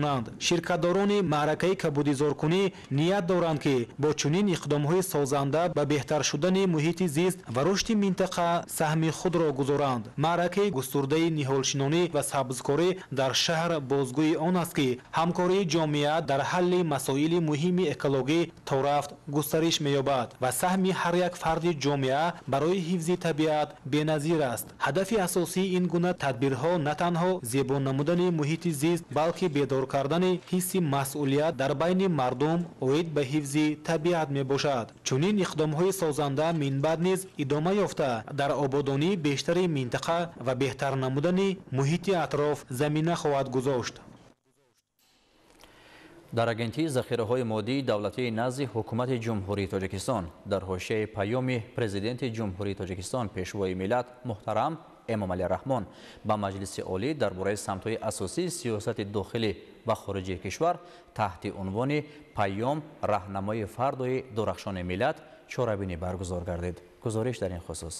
Ширкатдорони маъракаи кабудизоркунӣ ният доранд, ки бо чунин иқдомҳои созанда ба беҳтар шудани муҳити зист ва рушди минтақа саҳми худро гузоранд. Маъракаи густурдаи ниҳолшинонӣ ва сабзкорӣ дар шаҳр бозгӯи он аст, ки ҳамкории ҷомеа дар ҳалли масоили муҳими экологӣ торафт густариш меёбад ва саҳми ҳар як фарди ҷомеа барои ҳифзи табиат беназир аст. Ҳадафи асосии ин гуна тадбирҳо на танҳо зебо намудани муҳити зист, балки бедор кардани ҳисси масъулият дар байни мардум оид ба ҳифзи табиат мебошад. Чунин иқдомҳои созанда минбаъд низ идома ёфта дар ободонии бештари минтақа ва беҳтар намудани муҳити атроф замина хоҳад гузошт. Дар Агентии захираҳои моддии давлатии назди Ҳукумати Ҷумҳурии Тоҷикистон дар ҳошияи паёми Президенти Ҷумҳурии Тоҷикистон, Пешвои миллат муҳтарам Эмомалӣ Раҳмон ба Маҷлиси Олӣ дар бораи самтҳои асосии сиёсати дохилӣ ва хориҷии кишвар таҳти унвони «Паём раҳнамои фардои дурахшони миллат» чорабинӣ баргузор гардид. Гузориш дар ин хусус.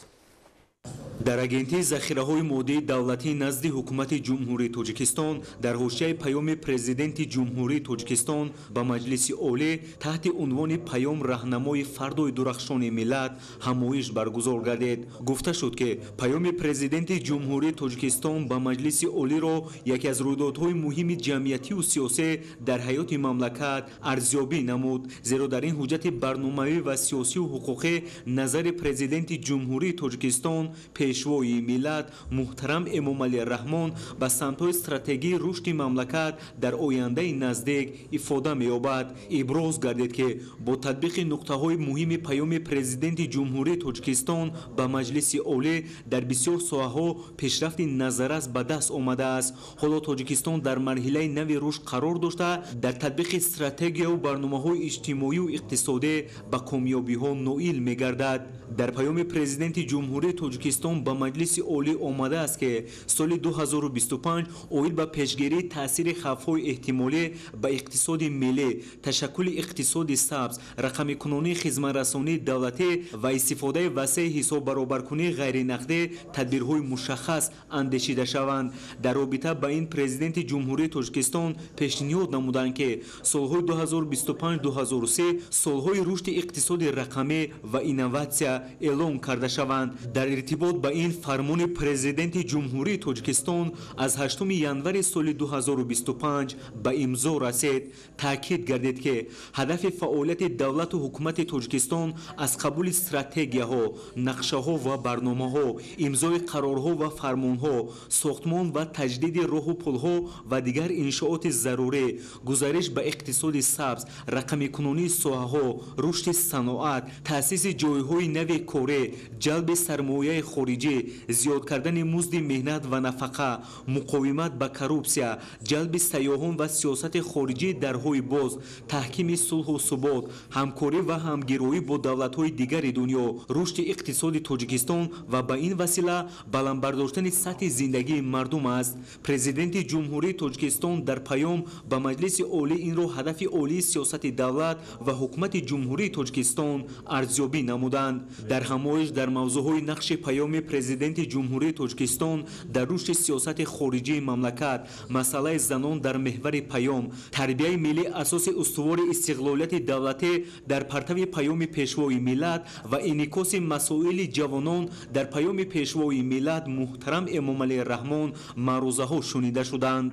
Дар Агентии захираҳои моддии давлатии назди Ҳукумати Ҷумҳурии Тоҷикистон дар ҳошияи Паёми Президенти Ҷумҳурии Тоҷикистон ба Маҷлиси Олӣ таҳти унвони «Паём раҳнамои фардои дурахшони миллат» ҳамоиш баргузор гардид. Гуфта шуд, ки Паёми Президенти Ҷумҳурии Тоҷикистон ба Маҷлиси Олиро яке аз рӯйдодҳои муҳими ҷамъиятию сиёсӣ дар ҳаёти мамлакат арзёбӣ намуд, зеро дар ин ҳуҷҷати барномавӣ ва сиёсию ҳуқуқӣ назари Президенти Ҷумҳурии Тоҷикистон, Пешвои миллат муҳтарам Эмомалӣ Раҳмон ба самтҳои стратегии рушди мамлакат дар ояндаи наздик ифода меёбад. Иброз гардид, ки бо татбиқи нуқтаҳои муҳими Паёми Президенти Ҷумҳурии Тоҷикистон ба Маҷлиси Олӣ дар бисёр соҳаҳо пешрафти назаррас ба даст омадааст. Ҳоло Тоҷикистон дар марҳилаи нави рушд қарор дошта, дар татбиқи стратегияву барномаҳои иҷтимоию иқтисодӣ ба комёбиҳо ноил мегардад. Дар Паёми Президенти Ҷумҳурии Тоҷикистон ба Маҷлиси Олӣ омадааст, ки соли 2025 оид ба пешгирии таъсири хавфҳои эҳтимолӣ ба иқтисоди миллӣ, ташаккули иқтисоди сабз, рақамикунонии хизматрасонии давлатӣ ва истифодаи васеи ҳисоббаробаркунии ғайринақдӣ тадбирҳои мушаххас андешида шаванд. Дар робита ба ин Президенти Ҷумҳурии Тоҷикистон пешниҳод намуданд, ки солҳои 2025-2030 солҳои рушди иқтисоди рақамӣ ва инноватсия эълон карда шаванд. Дар иртибот ба ин фармони Президенти Ҷумҳурии Тоҷикистон аз 8 январи соли 2025 ба имзо расид. Таъкид гардид, ки ҳадафи фаъолияти давлату ҳукумати Тоҷикистон аз қабули стратегияҳо, нақшаҳо ва барномаҳо, имзои қарорҳо ва фармонҳо, сохтмон ва таҷдиди роҳу пулҳо ва дигар иншооти зарурӣ, гузариш ба иқтисоди сабз, рақамикунонии соҳаҳо, рушди саноат, таъсиси ҷойҳои нави корӣ, ҷалби сармояи хориҷӣ, зиёд кардани музди меҳнат ва нафақа, муқовимат ба коррупсия, ҷалби сайёҳон ва сиёсати хориҷии дарҳои боз, таҳкими сулҳу субот, ҳамкорӣ ва ҳамгироӣ бо давлатҳои дигари дунё, рушди иқтисоди Тоҷикистон ва ба ин васила баланд бардоштани сатҳи зиндагии мардум аст. Президенти Ҷумҳурии Тоҷикистон дар паём ба Маҷлиси Олӣ инро ҳадафи олии сиёсати давлат ва ҳукумати Ҷумҳурии Тоҷикистон арзёбӣ намуданд. Дар ҳамоиш дар мавзӯъҳои нақши Паёми Президенти Ҷумҳурии Тоҷикистон дар рушди сиёсати хориҷии мамлакат, масъалаи занон дар меҳвари паём, тарбияи миллӣ асоси устувори истиқлолияти давлатӣ дар партави Паёми Пешвои миллат ва инъикоси масоили ҷавонон дар Паёми Пешвои миллат муҳтарам Эмомалӣ Раҳмон маърузаҳо шунида шуданд.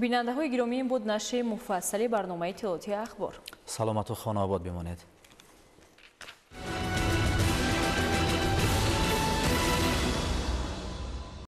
Бинандаҳои гиромӣ, ин буд нашри муфассали барномаи иттилоотии Ахбор. Саломату хонаобод бимонед.